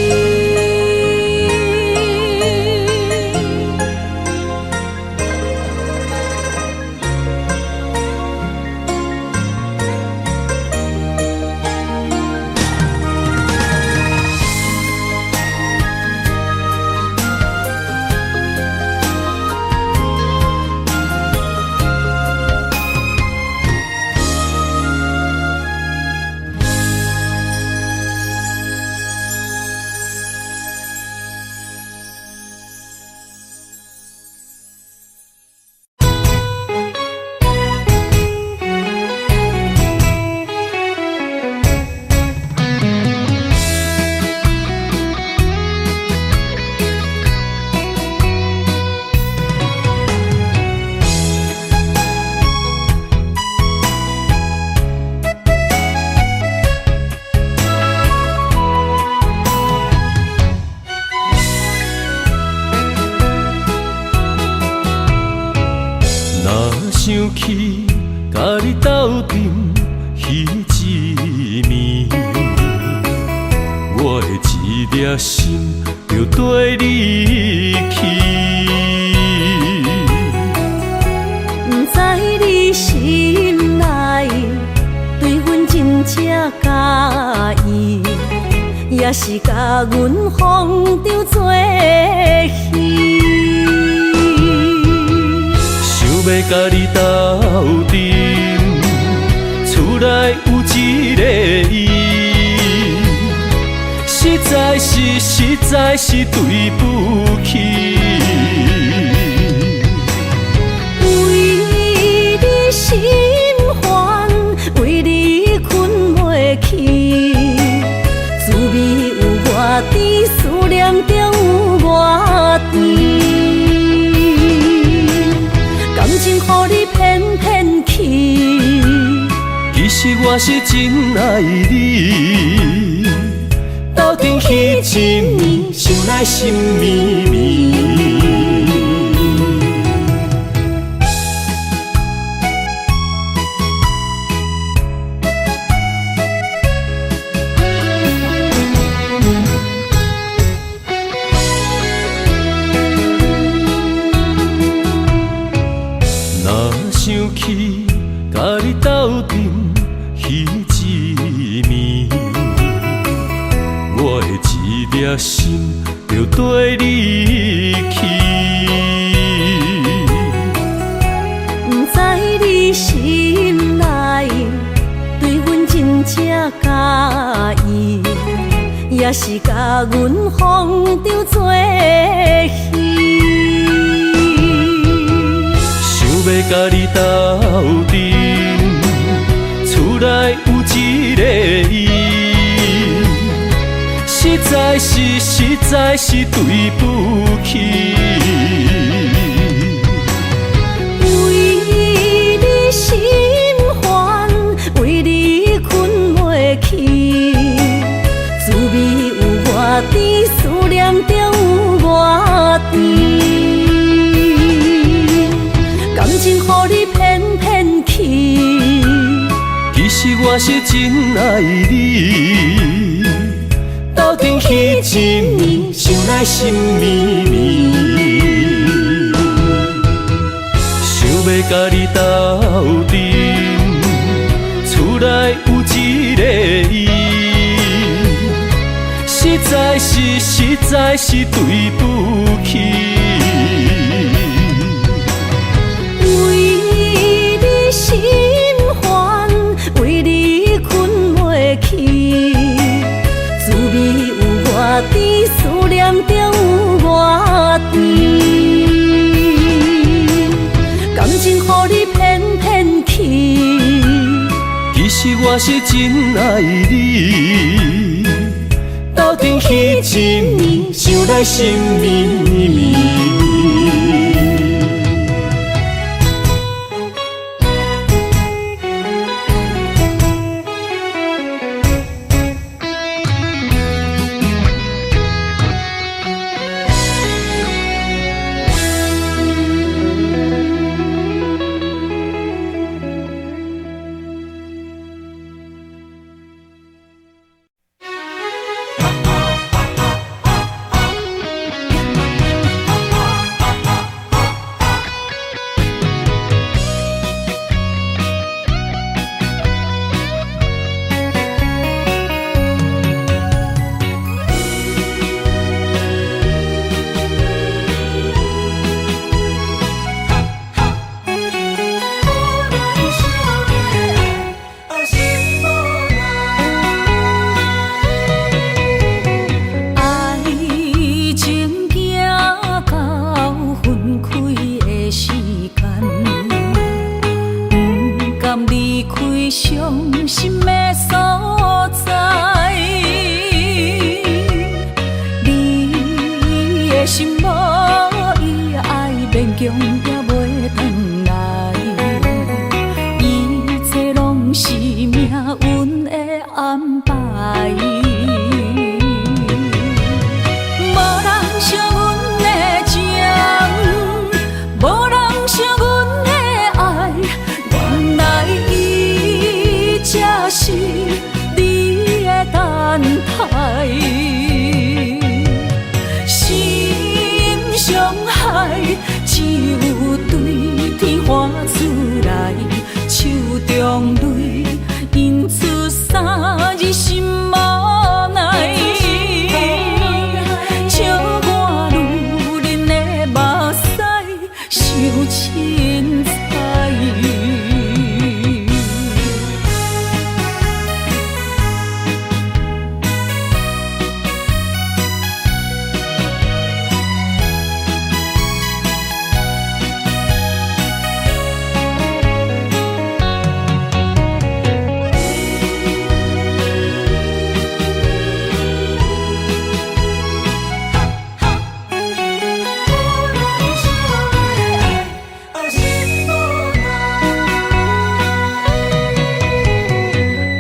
傷心的所在。你的心無伊愛，勉強也袂轉來。一切攏是命運的安排。無人惜阮的情，無人惜阮的愛，原來伊才是你的等待。心傷害，只有對天喊出來，手中淚印出三字心無奈。笑我女人的目屎傷凊彩。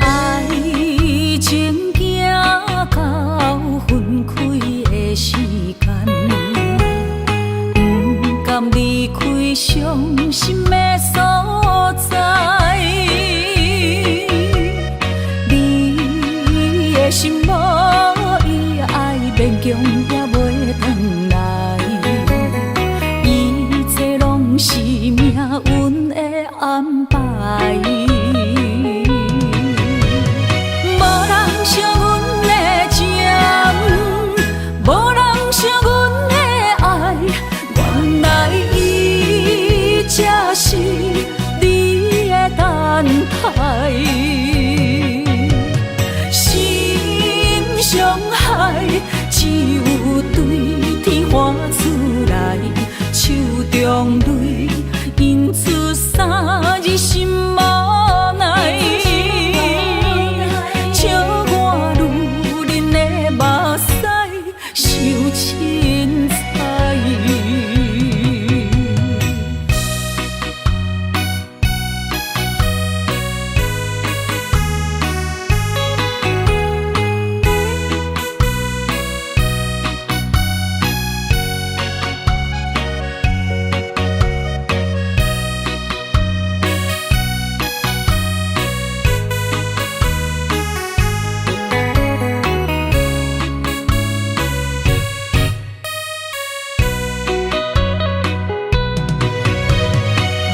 愛情行到分開的時間，不甘離開傷心的所在。你的心無伊愛，勉強也袂轉來。一切攏是命運的安排。無人惜阮的情，無人惜阮的愛，原來伊才是你的等待。心傷害，只有對天喊出來，手中淚印出三字心無奈。笑我女人的目屎傷凊彩。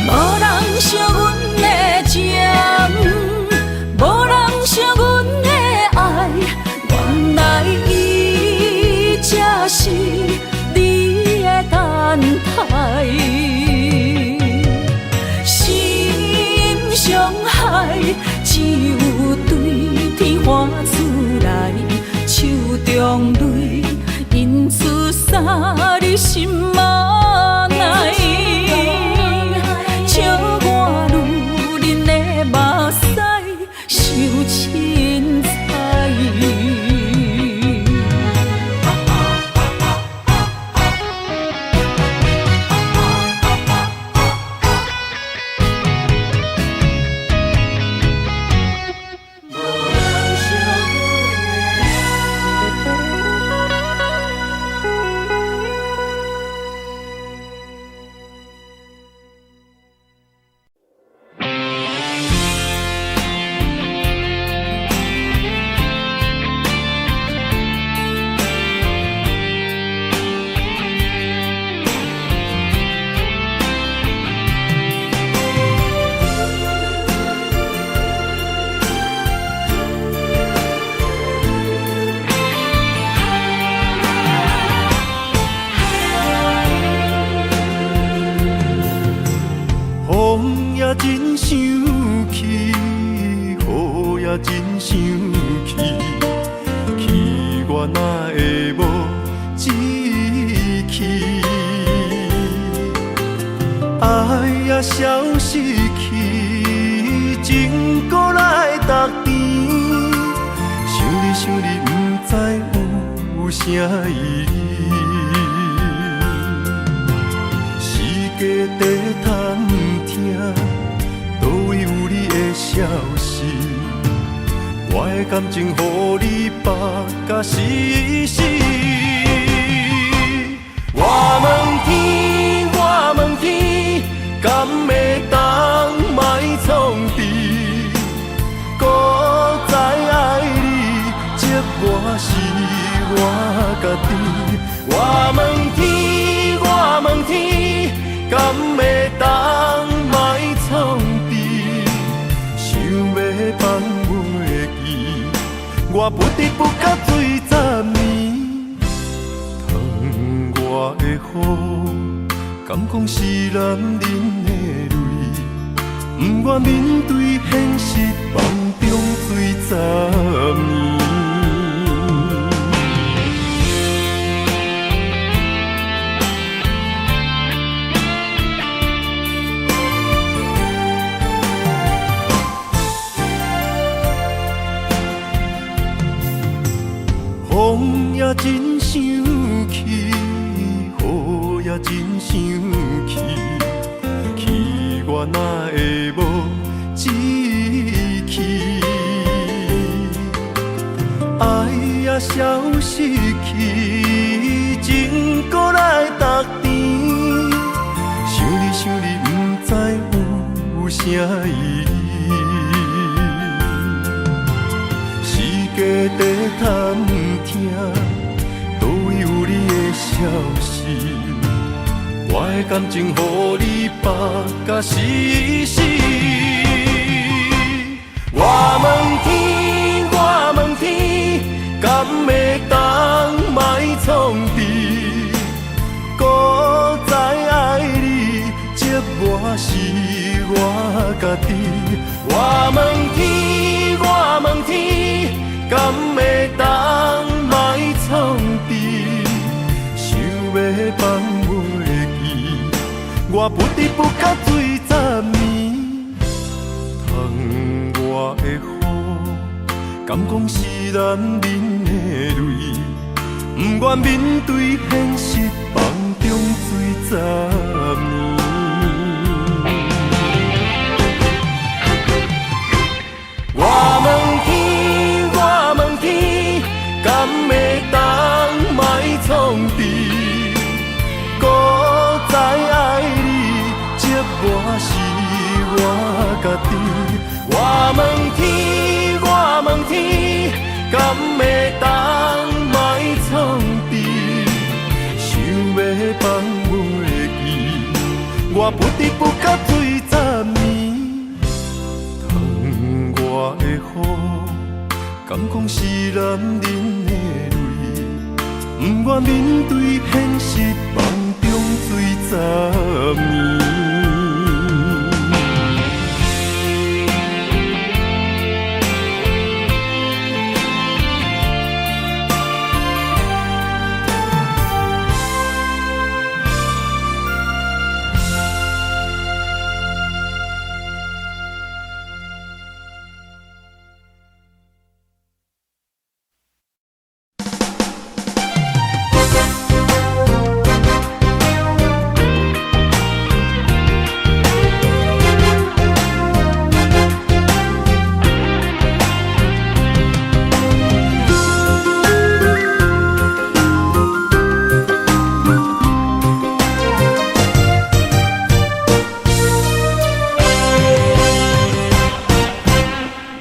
無人惜阮的情，無人惜阮的愛，原來伊才是你的等待。心傷害，只有對天喊出來，手中淚印出三字心無奈。笑我女人的目屎傷凊彩。風也真生氣，雨也真生氣，氣我哪會無志氣？愛也消失去，情孤來逐甜。想你想你，毋知有啥意义。世界在探听，佗位有你的消息？我的感情予你放甲死死。我问天，我问天，敢会当莫创治？搁再爱你，折磨是我家己。我问天，我问天，敢会当莫创治？想欲放袂记，我不知不觉醉十暝。窗外的雨，敢讲是男人的泪？不愿面对现实，梦中醉十暝。风也真生气，雨也真生气，气我哪会无志气？爱也消失去，情阁来逐甜。想你想你，毋知有啥意义。世界在探听，佗位有你的消息？我的感情予你放甲死死。我问天，我问天，敢会当莫创治？搁再爱你，折磨是我家己。我问天，我问天，敢会当莫创治？想欲放袂记，我不知不觉醉十暝。窗外的雨，敢讲是男人的泪？不愿面对现实，梦中醉十暝。我问天，我问天，敢会当莫创治？搁再爱你，折磨是我家己。我问天，我问天，敢会当莫创治？想欲放袂记，我不知不觉醉十暝。窗外的雨，敢讲是男人的泪？不愿面对现实，梦中醉十暝。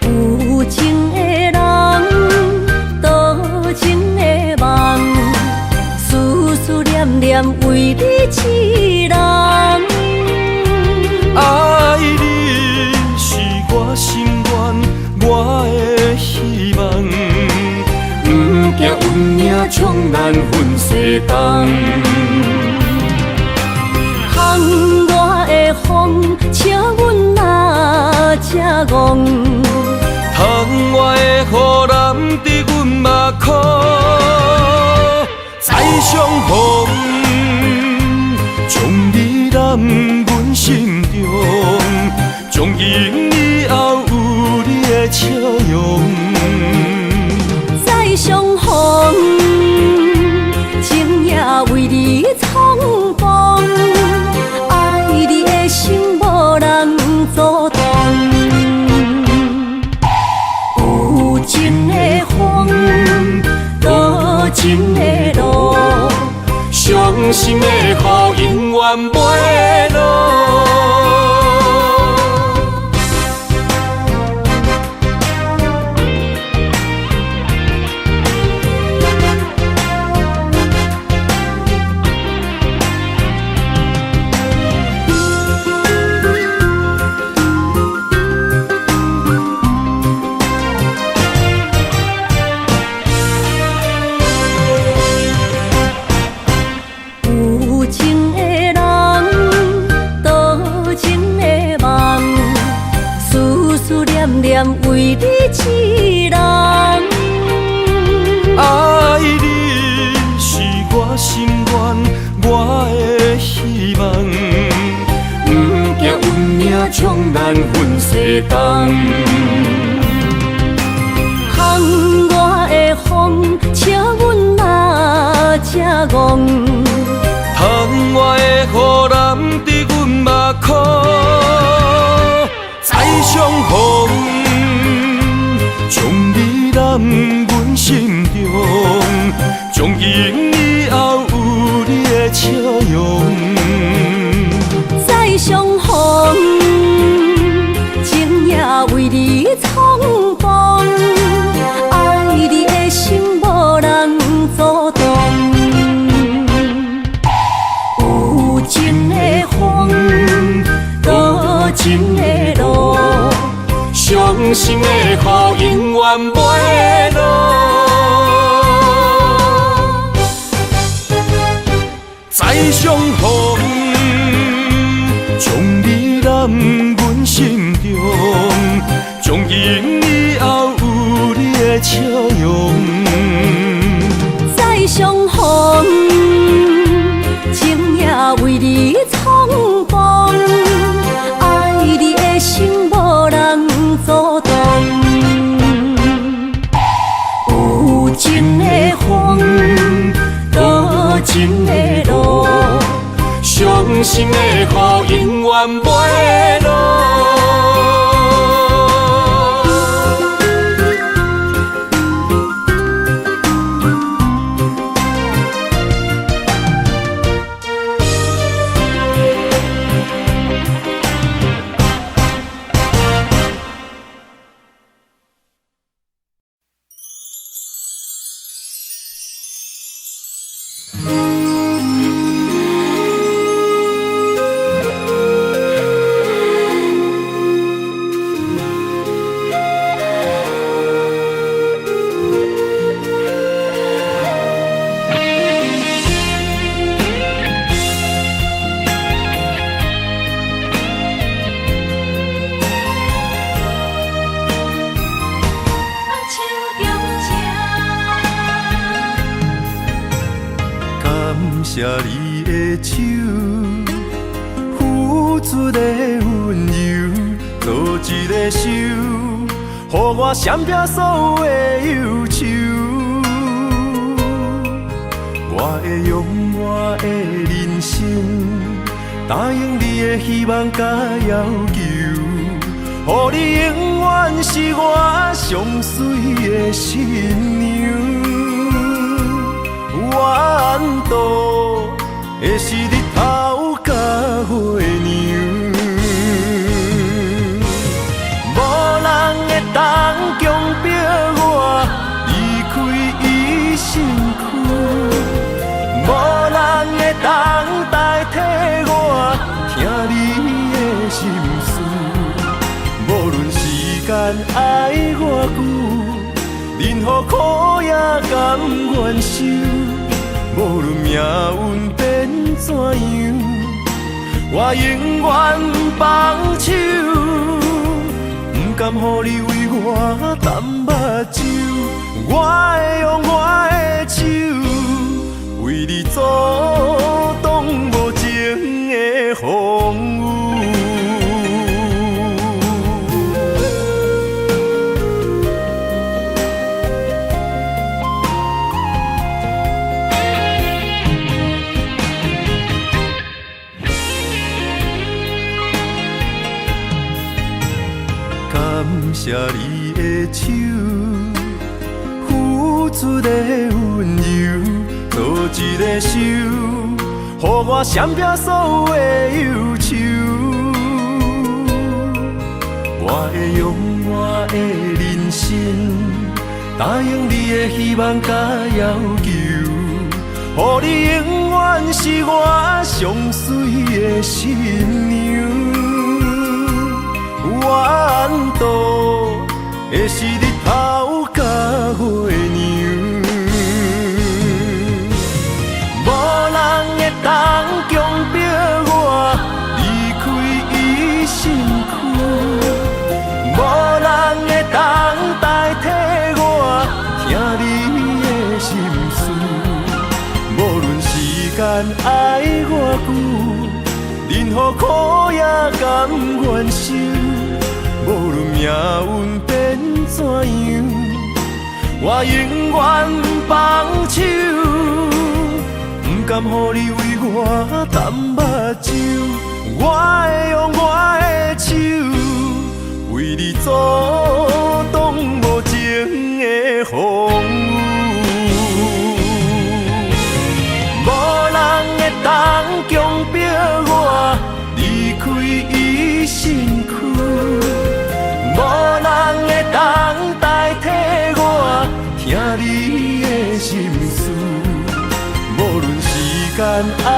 有情的人，多情的梦，思思念念为你痴人。爱你是我心愿，我的希望。不惊运命将咱分西东。窗外的风，请阮若这戆。窗外的雨淋得阮目眶再相逢，将你揽阮心中，从今以后有你的笑容。再相逢，情也為你創風，愛你的心無人阻擋。有情的風，多情的路，傷心的雨永遠袂落。有情的人，多情的夢，思思念念為你一人。愛你是我心願，我的希望。不驚運命將咱分西東。烘我的風，笑阮若這戇。窗外的雨淋伫阮目眶，再相逢，將你攬阮心中，從今以後有你的笑容。再相逢，情也為你創風，愛你的心無人阻擋。有情的風，多情的路，傷心的雨永遠袂落。再相逢，將你攬阮心中，從今以後有你的笑容。再相逢，情也為你創風，愛你的心無人阻擋。有情的風，多情的路，傷心的雨永遠袂落。感謝你的手，付出的溫柔，做一个手，予我閃避所有的憂愁。我會用我的人生，答應你的希望佮要求，予你永遠是我上媠的新娘。怨度的是日頭佮月娘，無人會當強迫我離開伊身軀，無人會當代替我聽你的心事。無論時間愛偌久，任何苦也甘願受。無論命運變怎樣，我永遠放手，不甘予你為我澹目睭，我會用我的手，為你阻擋無情的風雨。謝你的手，付出的溫柔，做一个手，予我閃避所有的憂愁。我會用我的人生，答應你的希望佮要求，予你永遠是我上媠的新娘。怨度的是日頭佮月娘，無人會當強迫我離開伊身軀，無人會當代替我聽你的心事。無論時間愛偌久，任何苦也甘願受。無論命運變怎樣，我永遠放手，不甘予你為我澹目睭。我會用我的手，為你阻擋無情的風雨。無人會當強迫我離開伊身軀，無人會當代替我聽你的心事。無論時間愛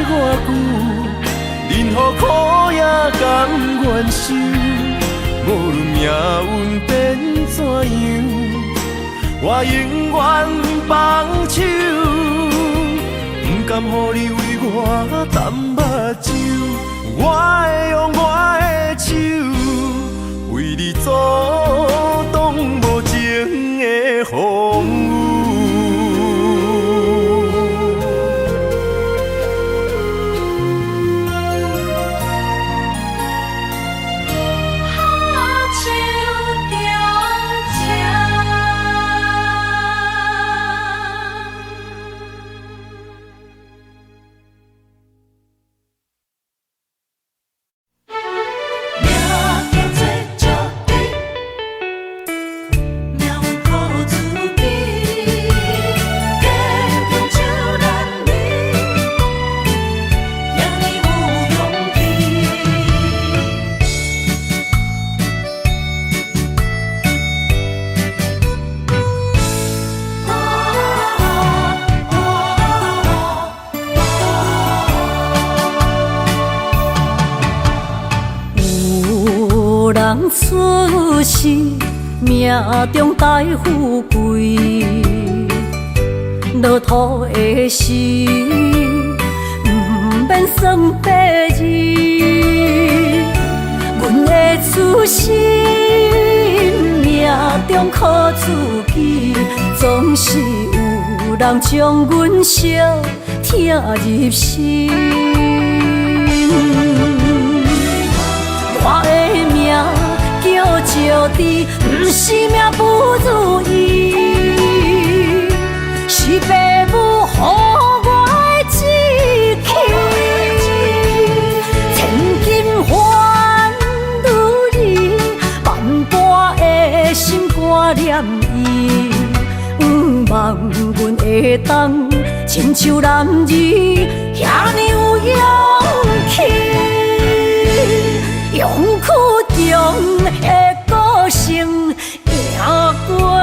偌久，任何苦也甘願受。無論命運變怎樣，我永遠放手，不甘予你為我澹目睭。我會用我的手，為你阻擋無情的風雨。黑手中情。命叫做石猪，命运靠自己，坚强像男儿，遐呢有勇气。有人出世，命中帶富貴，落土的時，毋免算八字。阮的出身，命中靠自己，總是有人將阮惜疼入心。我的名叫石猪，毋是命不如意，是爸母予我的志氣。千金還女兒，萬般的心肝念伊，向望阮會當親像男兒，遐呢有勇氣。勇氣中的個性贏過淚。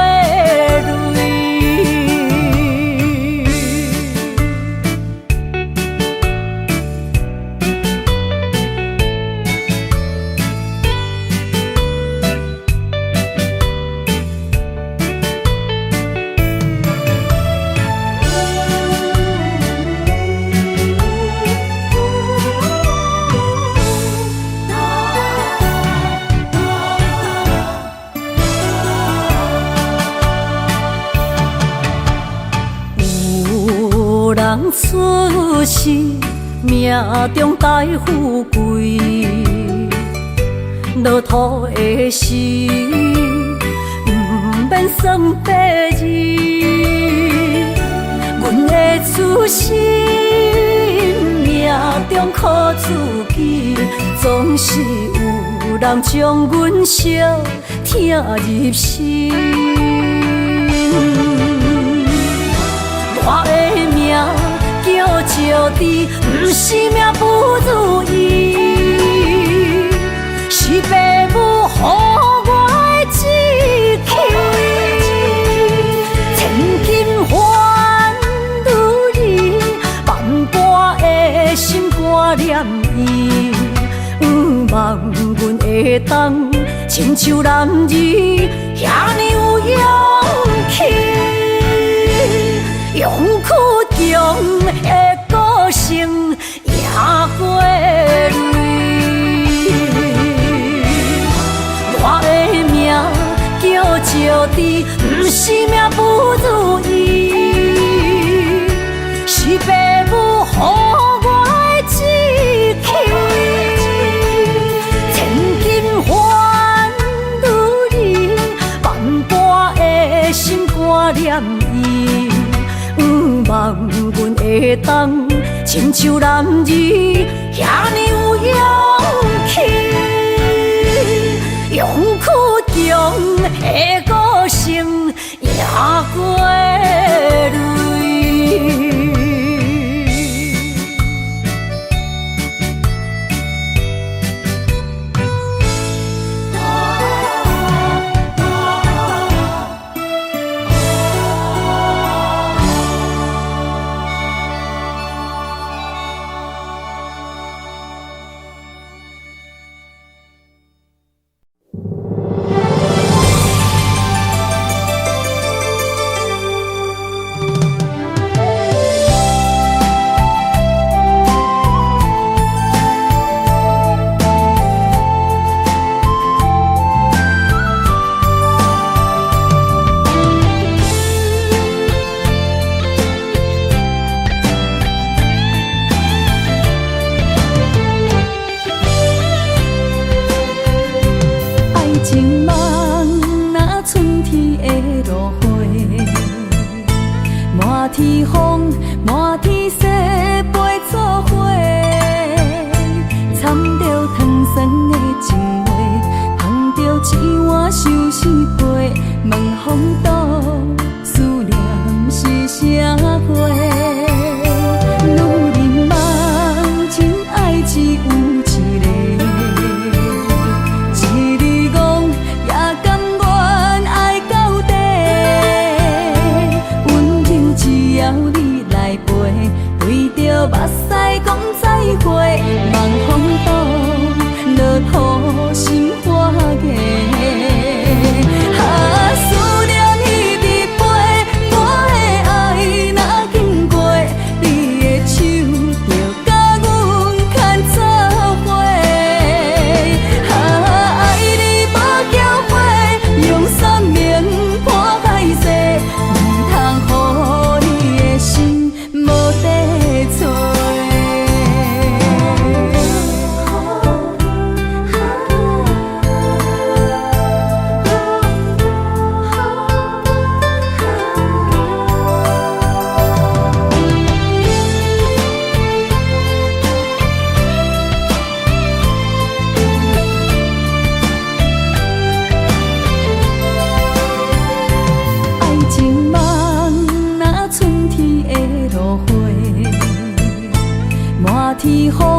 有人出世，命中帶富貴，落土的時，毋免算八字。阮的出身，命中靠自己，總是有有人將阮惜疼入心。我的名叫石智，毋是命不如意，是爸母予我的志氣。千金還女兒，萬般的心肝念伊。向望阮會當親像男兒，遐爾有勇氣。勇倔強的個性贏過淚。我的名叫石智，毋是命不如意，是爸母予我的志氣。千金還女兒，萬般的心肝念伊。向望阮會當親像男兒，遐爾有勇氣。勇倔強的個性贏過淚。愛情夢若春天的露花，滿天風，滿天雪飛做伙，掺著糖酸的情話，芳著一碗相思杯，問風度思念是啥货？女人夢真愛只有一个。一日戇也甘願愛到底，溫柔只要你來陪，對著目屎講再會，望風度落土心花芽。啊，思念一直飛，我的愛若經過，你的手就共阮牽做伙。啊，愛你無後悔，用生命破海誓，毋通予你的心無地揣。愛情夢若春天的露花，滿天風，